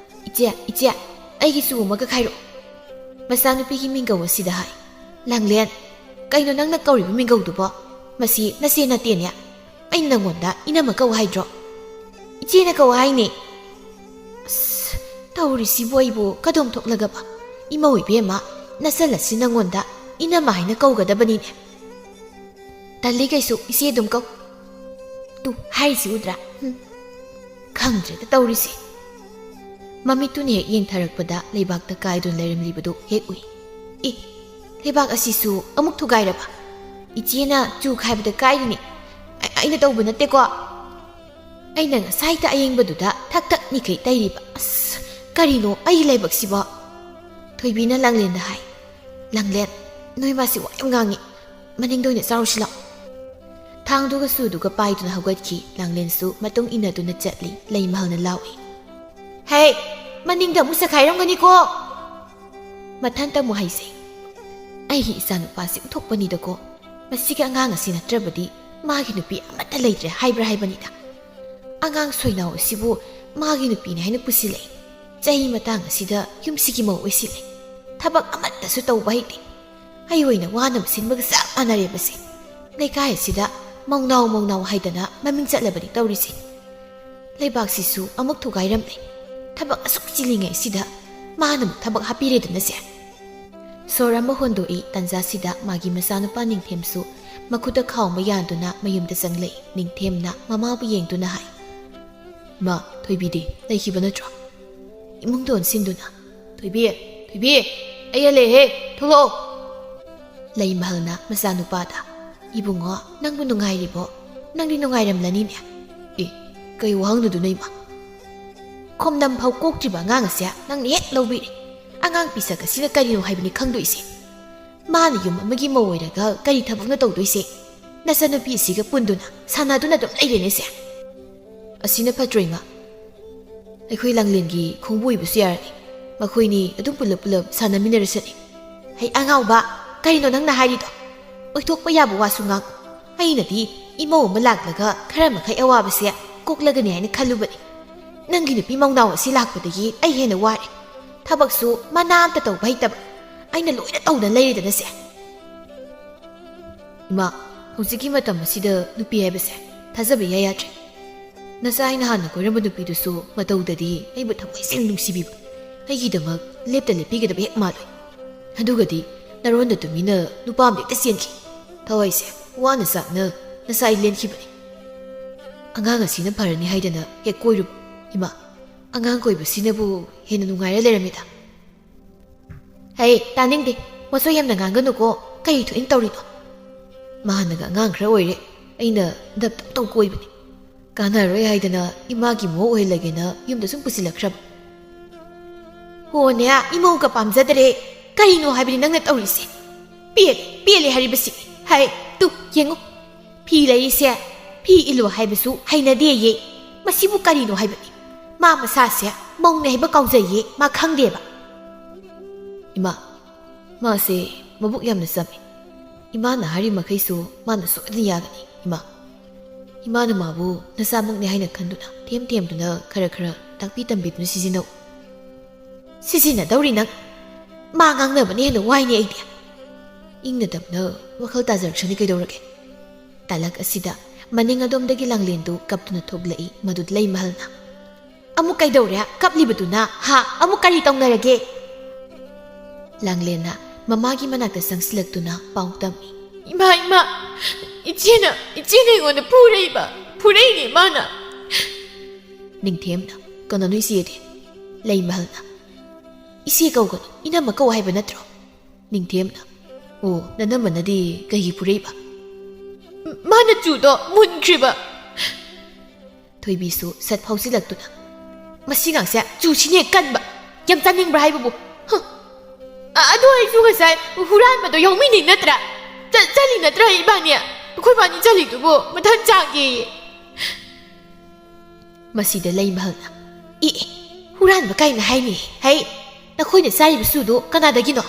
"ꯏꯆꯦ, ꯏꯆꯦ, ꯑꯩꯒꯤ ꯆꯨ ꯑꯃꯒ ꯈꯥꯏꯔꯛꯑꯣ꯫" ꯃꯆꯥꯅꯨꯄꯤꯒꯤ ꯃꯤꯡꯒꯧ ꯑꯁꯤꯗ ꯍꯥꯏ, "ꯂꯥꯡꯂꯦꯟ, ꯀꯩꯅꯣ ꯅꯪꯅ ꯀꯧꯔꯤꯕ ꯃꯤꯡꯒꯧꯗꯨꯕꯣ? ꯃꯁꯤ ꯅꯆꯦ ꯅꯠꯇꯦꯅꯦ꯫ ꯑꯩꯅ ꯅꯪꯉꯣꯟꯗ ꯏꯅꯝꯃ ꯀꯧ ꯍꯥꯏꯗ꯭ꯔꯣ? ꯏꯆꯦꯅ ꯀꯧ ꯍꯥꯏꯅꯦ꯫" "ꯑꯁ, ꯇꯧꯔꯤꯁꯤꯕꯨ ꯑꯩꯕꯨ ꯀꯗꯣꯝ ꯊꯣꯛꯂꯒꯕ? ꯏꯃꯧ ꯏꯕꯦꯝꯃ, ꯅꯆꯜ ꯑꯁꯤ ꯅꯪꯉꯣꯟꯗ ꯏꯅꯝꯃ ꯍꯥꯏꯅ ꯀꯧꯒꯗꯕꯅꯤꯅꯦ꯫" "ꯇꯜꯂꯤ ꯀꯩꯁꯨ, ꯏꯆꯦ ꯑꯗꯨꯝ ꯀꯧ꯫" "ꯇꯨ, ꯍꯥꯏꯔꯤꯁꯤ ꯎꯗ꯭ꯔꯥ? ꯍꯨꯝ꯫ ꯈꯪꯗ꯭ꯔꯦꯗ ꯇꯧꯔꯤꯁꯦ꯫" ꯃꯃꯤꯠꯇꯨꯅ ꯍꯦꯛ ꯌꯦꯡꯊꯔꯛꯄꯗ ꯂꯩꯕꯥꯛꯇ ꯀꯥꯏꯗꯨꯅ ꯂꯩꯔꯝꯂꯤꯕꯗꯨ ꯍꯦꯛ ꯎꯏ꯫ "ꯑꯦ, ꯂꯩꯕꯥꯛ ꯑꯁꯤꯁꯨ ꯑꯃꯨꯛ ꯊꯨꯒꯥꯏꯔꯕ? ꯏꯆꯦꯅ ꯆꯨ ꯈꯥꯏꯕꯗ ꯀꯥꯏꯔꯤꯅꯤ꯫ ꯑ-, ꯑꯩꯅ ꯇꯧꯕ ꯅꯠꯇꯦꯀꯣ꯫ ꯑꯩꯅ ꯉꯁꯥꯏꯗ ꯑꯌꯦꯡꯕꯗꯨꯗ ꯊꯛ ꯊꯛ ꯅꯤꯈꯩ ꯇꯩꯔꯤꯕ꯫ ꯑꯁ, ꯀꯔꯤꯅꯣ ꯑꯩꯒꯤ ꯂꯥꯏꯕꯛꯁꯤꯕꯣ?" ꯊꯣꯏꯕꯤꯅ ꯂꯥꯡꯂꯦꯟꯗ ꯍꯥꯏ, "ꯂꯥꯡꯂꯦꯟ, ꯅꯣꯏ ꯃꯥꯁꯤ ꯋꯥ ꯌꯥꯝ ꯉꯥꯡꯉꯤ꯫ ꯃꯅꯤꯡꯗ ꯑꯣꯏꯅ ꯆꯥꯔꯨꯁꯤ ꯂꯥꯛꯑꯣ꯫" ꯊꯥꯡꯗꯨꯒ ꯁꯨꯗꯨꯒ ꯄꯥꯏꯗꯨꯅ ꯍꯧꯒꯠꯈꯤ꯫ ꯂꯥꯡꯂꯦꯟꯁꯨ ꯃꯇꯨꯡ ꯏꯟꯅꯗꯨꯅ ꯆꯠꯂꯤ꯫ ꯂꯩꯃꯍꯜꯅ ꯂꯥꯎꯏ, "ꯍꯦ, ꯃꯅꯤꯡꯗ ꯑꯃꯨꯛ ꯆꯈꯥꯏꯔꯝꯒꯅꯤꯀꯣ!" ꯃꯊꯟꯇ ꯑꯃꯨꯛ ꯍꯥꯏꯖꯩ, "ꯑꯩꯒꯤ ꯏꯆꯥꯅꯨꯄꯥꯁꯤ ꯎꯊꯣꯛꯄꯅꯤꯗꯀꯣ꯫ ꯃꯁꯤꯒꯤ ꯑꯉꯥꯡ ꯑꯁꯤ ꯅꯠꯇ꯭ꯔꯕꯗꯤ ꯃꯥꯒꯤ ꯅꯨꯄꯤ ꯑꯃꯠꯇ ꯂꯩꯇ꯭ꯔꯦ ꯍꯥꯏꯕ꯭ꯔꯥ ꯍꯥꯏꯕꯅꯤꯗ꯫ ꯑꯉꯥꯡ ꯁꯣꯏꯅꯥꯎ ꯑꯁꯤꯕꯨ ꯃꯥꯒꯤ ꯅꯨꯄꯤꯅꯤ ꯍꯥꯏꯅ ꯄꯨꯁꯤꯜꯂꯛꯏ꯫ ꯆꯍꯤ ꯃꯇꯥꯡ ꯑꯁꯤꯗ ꯌꯨꯝꯁꯤꯒꯤ ꯃꯧ ꯑꯣꯏꯁꯤꯜꯂꯦ꯫ ꯊꯕꯛ ꯑꯃꯠꯇꯁꯨ ꯇꯧꯕ ꯍꯩꯇꯦ꯫ ꯑꯩ ꯑꯣꯏꯅ ꯋꯥꯅꯕ ꯁꯤꯟꯕꯒ ꯆꯞ ꯃꯥꯟꯅꯔꯦꯕꯁꯦ꯫ ꯂꯩꯀꯥꯏ ꯑꯁꯤꯗ ꯃꯧꯅꯥꯎ ꯃꯧꯅꯥꯎ ꯍꯥꯏꯗꯅ ꯃꯃꯤꯡ ꯆꯠꯂꯕꯅꯤ ꯇꯧꯔꯤꯁꯦ꯫ ꯂꯩꯕꯥꯛꯁꯤꯁꯨ ꯑꯃꯨꯛ ꯊꯨꯒꯥꯏꯔꯝꯂꯦ꯫ ꯊꯕꯛ ꯑꯁꯨꯛ ꯆꯤꯜꯂꯤꯉꯩꯁꯤꯗ ꯃꯥꯅ ꯑꯃꯨꯛ ꯊꯕꯛ ꯍꯥꯞꯄꯤꯔꯦꯗꯅꯁꯦ꯫" ꯁꯣꯔ ꯑꯃ ꯍꯣꯟꯗꯣꯛꯏ꯫ ꯇꯥꯟꯖꯥꯁꯤꯗ ꯃꯥꯒꯤ ꯃꯆꯥꯅꯨꯄꯥ ꯅꯤꯡꯊꯦꯝꯁꯨ ꯃꯈꯨꯠꯇ ꯈꯥꯎ ꯑꯃ ꯌꯥꯟꯗꯨꯅ ꯃꯌꯨꯝꯗ ꯆꯪꯂꯛꯏ꯫ ꯅꯤꯡꯊꯦꯝꯅ ꯃꯃꯥꯕꯨ ꯌꯦꯡꯗꯨꯅ ꯍꯥꯏ, "ꯃꯥ, ꯊꯣꯏꯕꯤꯗꯤ ꯂꯩꯈꯤꯕ ꯅꯠꯇ꯭ꯔꯣ?" ꯏꯃꯨꯡꯗ ꯑꯣꯟꯁꯤꯟꯗꯨꯅ, "ꯊꯣꯏꯕꯤ, ꯊꯣꯏꯕꯤ, ꯑꯩ ꯍꯜꯂꯛꯑꯦꯍꯦ, ꯊꯣꯛꯂꯛꯑꯣ꯫" ꯂꯩꯃꯍꯜꯅ ꯃꯆꯥꯅꯨꯄꯥꯗ, "ꯏꯕꯨꯡꯉꯣ, ꯅꯪꯕꯨ ꯅꯨꯡꯉꯥꯏꯔꯤꯕꯣ? ꯅꯪꯗꯤ ꯅꯨꯡꯉꯥꯏꯔꯝꯂꯅꯤꯅꯦ꯫" "ꯑꯦ, ꯀꯩ ꯋꯥꯍꯪꯅꯣꯗꯨꯅ, ꯏꯃꯥ?" ꯈꯣꯝꯅꯝ ꯐꯥꯎ ꯀꯣꯛꯇ꯭ꯔꯤꯕ ꯑꯉꯥꯡ ꯑꯁꯦ ꯅꯪꯅ ꯍꯦꯛ ꯂꯧꯕꯤꯔꯦ꯫ ꯑꯉꯥꯡ ꯄꯤꯁꯛ ꯑꯁꯤꯅ ꯀꯔꯤꯅꯣ ꯍꯥꯏꯕꯅꯤ ꯈꯪꯗꯣꯏꯁꯦ? ꯃꯥꯅ ꯌꯨꯝ ꯑꯃꯒꯤ ꯃꯧ ꯑꯣꯏꯔꯒ ꯀꯔꯤ ꯊꯕꯛꯅ ꯇꯧꯗꯣꯏꯁꯦ? ꯅꯆꯟꯅꯨꯄꯤ ꯑꯁꯤꯒ ꯄꯨꯟꯗꯨꯅ ꯁꯥꯟꯅꯗꯨꯅ ꯑꯗꯨꯝ ꯂꯩꯔꯦꯅꯦ ꯁꯦ꯫ ꯑꯁꯤꯅ ꯐꯠꯇ꯭ꯔꯣ, ꯏꯃꯥ? ꯑꯩꯈꯣꯏ ꯂꯥꯡꯂꯦꯟꯒꯤ ꯈꯣꯡꯕꯨ ꯑꯣꯏꯕꯁꯨ ꯌꯥꯔꯅꯤ꯫ ꯃꯈꯣꯏꯅꯤ ꯑꯗꯨꯝ ꯄꯨꯂꯞ ꯄꯨꯂꯞ ꯁꯥꯟꯅꯃꯤꯟꯅꯔꯁꯅꯤ꯫ ꯍꯩ ꯑꯉꯥꯎꯕ, ꯀꯔꯤꯅꯣ ꯅꯪꯅ ꯍꯥꯏꯔꯤꯗꯣ? ꯑꯣꯏꯊꯣꯛꯄ ꯌꯥꯕ ꯋꯥꯁꯨ ꯉꯥꯡ꯫ ꯑꯩꯅꯗꯤ ꯏꯃꯧ ꯑꯃ ꯂꯥꯛꯂꯒ ꯈꯔ ꯃꯈꯩ ꯑꯋꯥꯕꯁꯦ ꯀꯣꯛꯂꯒꯅꯤ ꯍꯥꯏꯅ ꯈꯜꯂꯨꯕꯅꯤ꯫ ꯅꯪꯒꯤ ꯅꯨꯄꯤ ꯃꯧꯅꯥꯎ ꯑꯁꯤ ꯂꯥꯛꯄꯗꯒꯤ ꯑꯩ ꯍꯦꯟꯅ ꯋꯥꯔꯦ꯫ ꯊꯕꯛꯁꯨ ꯃꯅꯥ ꯑꯝꯇ ꯇꯧꯕ ꯍꯩꯇꯕ꯫ ꯑꯩꯅ ꯂꯣꯏꯅ ꯇꯧꯗꯅ ꯂꯩꯔꯦꯗꯅ ꯁꯦ꯫ ꯏꯃꯥ, ꯍꯧꯖꯤꯛꯀꯤ ꯃꯇꯝ ꯑꯁꯤꯗ ꯅꯨꯄꯤ ꯍꯥꯏꯕꯁꯦ ꯊꯥꯖꯕ ꯏꯌꯥ ꯌꯥꯗ꯭ꯔꯦ꯫ ꯅꯆꯥ ꯑꯩꯅ ꯍꯥꯟꯅ ꯀꯣꯏꯔꯝꯕ ꯅꯨꯄꯤꯗꯨꯁꯨ ꯃꯇꯧꯗꯗꯤ ꯑꯩꯕꯨ ꯊꯃꯣꯏ ꯁꯦꯡꯅ ꯅꯨꯡꯁꯤꯕꯤꯕ, ꯑꯩꯒꯤꯗꯃꯛ ꯂꯦꯞꯇ ꯂꯦꯞꯄꯤꯒꯗꯕ ꯍꯦꯛ ꯃꯥꯜꯂꯣꯏ꯫ ꯑꯗꯨꯒꯗꯤ ꯅꯔꯣꯟꯗ ꯇꯨꯃꯤꯟꯅ ꯅꯨꯄꯥ ꯑꯃ ꯍꯦꯛꯇ ꯆꯦꯟꯈꯤ꯫ ꯊꯋꯥꯏꯁꯦ ꯋꯥꯅ ꯆꯥꯛꯅ ꯅꯆꯥ ꯑꯩ ꯂꯦꯟꯈꯤꯕꯅꯤ꯫ ꯑꯉꯥꯡ ꯑꯁꯤꯅ ꯐꯔꯅꯤ ꯍꯥꯏꯗꯅ ꯍꯦꯛ ꯀꯣꯏꯔꯨꯕ꯫ ꯏꯃꯥ, ꯑꯉꯥꯡ ꯀꯣꯏꯕꯁꯤꯅꯕꯨ ꯍꯦꯟꯅ ꯅꯨꯡꯉꯥꯏꯔ ꯂꯩꯔꯝꯃꯤꯗ꯫ ꯍꯩ, ꯇꯥꯅꯤꯡꯗꯦ꯫ ꯃꯁꯣꯏ ꯌꯥꯝꯅ ꯉꯥꯡꯒꯅꯨꯀꯣ꯫ ꯀꯩ ꯊꯣꯛꯏꯅ ꯇꯧꯔꯤꯅꯣ? ꯃꯍꯥꯛꯅꯒ ꯑꯉꯥꯡ ꯈꯔ ꯑꯣꯏꯔꯦ, ꯑꯩꯅ ꯗꯞ ꯗꯞ ꯇꯧ ꯀꯣꯏꯕꯅꯤ꯫ ꯀꯥꯟꯅꯔꯣꯏ ꯍꯥꯏꯗꯅ ꯏꯃꯥꯒꯤ ꯃꯣ ꯑꯣꯏꯍꯜꯂꯒꯦꯅ ꯌꯨꯝꯗ ꯁꯨꯝ ꯄꯨꯁꯤꯜꯂꯛꯈ꯭ꯔꯕ꯫ ꯍꯣꯅꯦ, ꯏꯃꯧꯒ ꯄꯥꯝꯖꯗꯔꯦ꯫ ꯀꯔꯤꯅꯣ ꯍꯥꯏꯕꯅꯤ ꯅꯪꯅ ꯇꯧꯔꯤꯁꯦ? ꯄꯦꯜꯂꯦ, ꯄꯦꯜꯂꯦ ꯍꯥꯏꯔꯤꯕꯁꯤ꯫ ꯍꯥꯏ, ꯇꯨ, ꯌꯦꯡꯉꯨ꯫ ꯐꯤ ꯂꯩꯔꯤꯁꯦ, ꯐꯤ ꯏꯜꯂꯨ ꯍꯥꯏꯕꯁꯨ ꯍꯩꯅꯗꯦꯌꯦ꯫ ꯃꯁꯤꯕꯨ ꯀꯔꯤꯅꯣ ꯍꯥꯏꯕꯅꯤ? ꯃꯥ ꯃꯁꯥꯁꯦ ꯃꯧꯅꯦ ꯍꯥꯏꯕ ꯀꯥꯎꯖꯩꯌꯦ, ꯃꯥ ꯈꯪꯗꯦꯕ꯫ ꯏꯃꯥ, ꯃꯥꯁꯦ ꯃꯕꯨꯛ ꯌꯥꯝꯅ ꯆꯝꯃꯤ꯫ ꯏꯃꯥꯅ ꯍꯥꯏꯔꯤ ꯃꯈꯩꯁꯨ ꯃꯥꯅ ꯁꯣꯏꯗꯅ ꯌꯥꯒꯅꯤ, ꯏꯃꯥ꯫ ꯏꯃꯥꯅ ꯃꯥꯕꯨ ꯅꯆꯥꯃꯛꯅꯤ ꯍꯥꯏꯅ ꯈꯟꯗꯨꯅ ꯊꯦꯝ ꯊꯦꯝꯗꯨꯅ ꯈꯔ ꯈꯔ ꯇꯥꯛꯄꯤ ꯇꯝꯕꯤꯗꯨꯅ ꯁꯤꯖꯤꯟꯅꯧ꯫ ꯁꯤꯖꯤꯟꯅꯗꯧꯔꯤ ꯅꯪ? ꯃꯥ ꯉꯥꯡꯅꯕꯅ ꯍꯦꯟꯅ ꯋꯥꯏꯅꯦ ꯑꯩꯗꯤ꯫ ꯏꯪꯅ ꯇꯞꯅ ꯋꯥꯈꯜ ꯇꯥꯖꯔꯛꯁꯅꯤ ꯀꯩꯗꯧꯔꯒꯦ? ꯇꯥꯂꯛ ꯑꯁꯤꯗ ꯃꯅꯤꯡ ꯑꯗꯣꯝꯗꯒꯤ ꯂꯥꯡꯂꯦꯟꯗꯨ ꯀꯞꯇꯨꯅ ꯊꯣꯛꯂꯛꯏ ꯃꯗꯨ ꯂꯩꯃꯍꯜꯅ꯫ "ꯑꯃꯨꯛ ꯀꯩꯗꯧꯔꯦ? ꯀꯞꯂꯤꯕꯗꯨꯅ? ꯍꯥ? ꯑꯃꯨꯛ ꯀꯔꯤ ꯇꯧꯅꯔꯒꯦ?" ꯂꯥꯡꯂꯦꯟꯅ ꯃꯃꯥꯒꯤ ꯃꯅꯥꯛꯇ ꯆꯪꯁꯤꯜꯂꯛꯇꯨꯅ ꯄꯥꯎ ꯇꯝꯃꯤ꯫ "ꯏꯃꯥ, ꯏꯃꯥ, ꯏꯆꯦꯅ, ꯏꯆꯦꯅ ꯑꯩꯉꯣꯟꯗ ꯐꯨꯔꯛꯏꯕ, ꯐꯨꯔꯛꯏꯅꯦ ꯃꯥꯅ!" ꯅꯤꯡꯊꯦꯝꯅ, "ꯀꯅꯥꯅꯣ ꯏꯆꯦꯗꯤ?" ꯂꯩꯃꯍꯜꯅ, "ꯏꯆꯦ ꯀꯧꯒꯅꯨ, ꯏꯅꯝꯃ ꯀꯧ ꯍꯥꯏꯕ ꯅꯠꯇ꯭ꯔꯣ?" ꯅꯤꯡꯊꯦꯝꯅ, "ꯑꯣ, ꯅꯅꯝꯃꯅꯗꯤ ꯀꯩꯒꯤ ꯐꯨꯔꯛꯏꯕ?" "ꯃꯥꯅ ꯆꯨꯗꯣ ꯃꯨꯟꯈ꯭ꯔꯤꯕ!" ꯊꯣꯏꯕꯤꯁꯨ ꯁꯠ ꯐꯥꯎꯖꯤꯜꯂꯛꯇꯨꯅ, ꯃꯁꯤꯉꯥꯡꯁꯦ ꯆꯨꯁꯤꯅꯦ ꯀꯟꯕ꯫ ꯌꯥꯝ ꯆꯥꯅꯤꯡꯕ꯭ꯔꯥ ꯍꯥꯏꯕꯕꯨ? ꯍ꯫ ꯑ-, ꯑꯗꯨ ꯑꯩꯁꯨ ꯉꯁꯥꯏ ꯍꯨꯔꯥꯟꯕꯗꯣ ꯌꯥꯎꯃꯤꯟꯅꯩ ꯅꯠꯇ꯭ꯔꯥ? ꯆ-, ꯆꯠꯂꯤ ꯅꯠꯇ꯭ꯔꯥ ꯏꯕꯥꯅꯤ? ꯑꯩꯈꯣꯏ ꯕꯥꯅꯤ ꯆꯠꯂꯤꯗꯨꯕꯨ ꯃꯊꯟ ꯆꯥꯒꯦꯌꯦ꯫ ꯃꯁꯤꯗ ꯂꯩꯃꯍꯜꯅ, "ꯑꯦ, ꯑꯦ, ꯍꯨꯔꯥꯟꯕ ꯀꯥꯏꯅ ꯍꯥꯏꯅꯤ꯫ ꯍꯩ, ꯅꯈꯣꯏꯅ ꯆꯥꯔꯤꯕ ꯆꯨꯗꯨ ꯀꯅꯥꯗꯒꯤꯅꯣ?"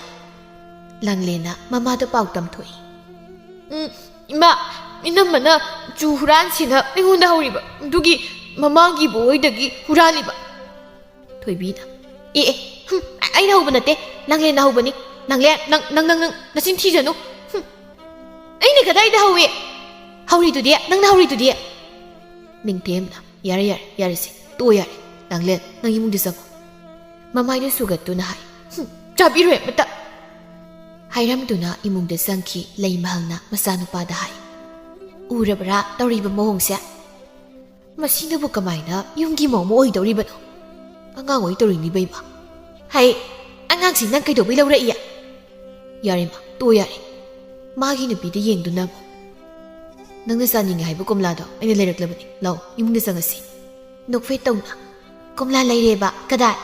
ꯂꯥꯡꯂꯦꯟꯅ ꯃꯃꯥꯗ ꯄꯥꯎ ꯇꯝꯊꯣꯛꯏ꯫ "ꯎꯝ, ꯏꯃꯥ, ꯏꯅꯝꯃꯅ ꯆꯨ ꯍꯨꯔꯥꯟꯁꯤꯅ ꯑꯩꯉꯣꯟꯗ ꯍꯧꯔꯤꯕ, ꯑꯗꯨꯒꯤ ꯃꯃꯥꯒꯤ ꯕꯣꯏꯗꯒꯤ ꯍꯨꯔꯥꯜꯂꯤꯕ꯫" ꯊꯣꯏꯕꯤꯅ, "ꯑꯦ, ꯑꯦ, ꯍꯨꯝ, ꯑꯩꯅ ꯍꯧꯕ ꯅꯠꯇꯦ, ꯂꯥꯡꯂꯦꯟꯅ ꯍꯧꯕꯅꯤ꯫ ꯂꯥꯡꯂꯦꯟ, ꯅꯪ, ꯅꯪ, ꯅꯪ, ꯅꯪ ꯅꯆꯤꯟ ꯊꯤꯖꯅꯨ꯫ ꯍꯨꯝ, ꯑꯩꯅ ꯀꯗꯥꯏꯗ ꯍꯧꯏ? ꯍꯧꯔꯤꯗꯨꯗꯤ, ꯅꯪꯅ ꯍꯧꯔꯤꯗꯨꯗꯤ꯫" ꯅꯤꯡꯊꯦꯝꯅ, "ꯌꯥꯔꯦ, ꯌꯥꯔꯦ, ꯌꯥꯔꯦꯁꯦ, ꯇꯣꯛꯑꯣ ꯌꯥꯔꯦ꯫ ꯂꯥꯡꯂꯦꯟ, ꯅꯪ ꯏꯃꯨꯡꯗ ꯆꯪꯉꯣ꯫" ꯃꯃꯥꯏꯗꯨ ꯁꯨꯒꯠꯇꯨꯅ ꯍꯥꯏ, "ꯍꯨꯝ, ꯆꯥꯕꯤꯔꯣꯏ ꯑꯃꯇ꯫" ꯍꯥꯏꯔꯝꯗꯨꯅ ꯏꯃꯨꯡꯗ ꯆꯪꯈꯤ꯫ ꯂꯩꯃꯍꯜꯅ ꯃꯆꯥꯅꯨꯄꯥꯗ ꯍꯥꯏ, "ꯎꯔꯕ꯭ꯔꯥ ꯇꯧꯔꯤꯕ ꯃꯑꯣꯡꯁꯦ? ꯃꯁꯤꯅꯕꯨ ꯀꯃꯥꯏꯅ ꯌꯨꯝꯒꯤ ꯃꯧ ꯑꯃ ꯑꯣꯏꯗꯧꯔꯤꯕꯅꯣ? ꯑꯉꯥꯡ ꯑꯣꯏ ꯇꯧꯔꯤꯅꯤꯕ ꯏꯃꯥ꯫ ꯍꯩ, ꯑꯉꯥꯡꯁꯤ ꯅꯪ ꯀꯩꯗꯧꯕꯩ ꯂꯧꯔꯛꯏ?" "ꯌꯥꯔꯦ ꯏꯃꯥ, ꯇꯣꯛꯑꯣ ꯌꯥꯔꯦ꯫ ꯃꯥꯒꯤ ꯅꯨꯄꯤꯗ ꯌꯦꯡꯗꯨꯅ ꯑꯃꯨꯛ꯫ ꯅꯪꯅ ꯆꯥꯅꯤꯡꯉꯦ ꯍꯥꯏꯕ ꯀꯣꯝꯂꯥꯗꯣ ꯑꯩꯅ ꯂꯩꯔꯛꯂꯕꯅꯤ꯫ ꯂꯥꯛꯑꯣ, ꯏꯃꯨꯡꯗ ꯆꯪꯉꯁꯤ꯫" ꯅꯣꯛꯐꯦꯠ ꯇꯧꯅ, "ꯀꯣꯝꯂꯥ ꯂꯩꯔꯦꯕ, ꯀꯗꯥꯏ?"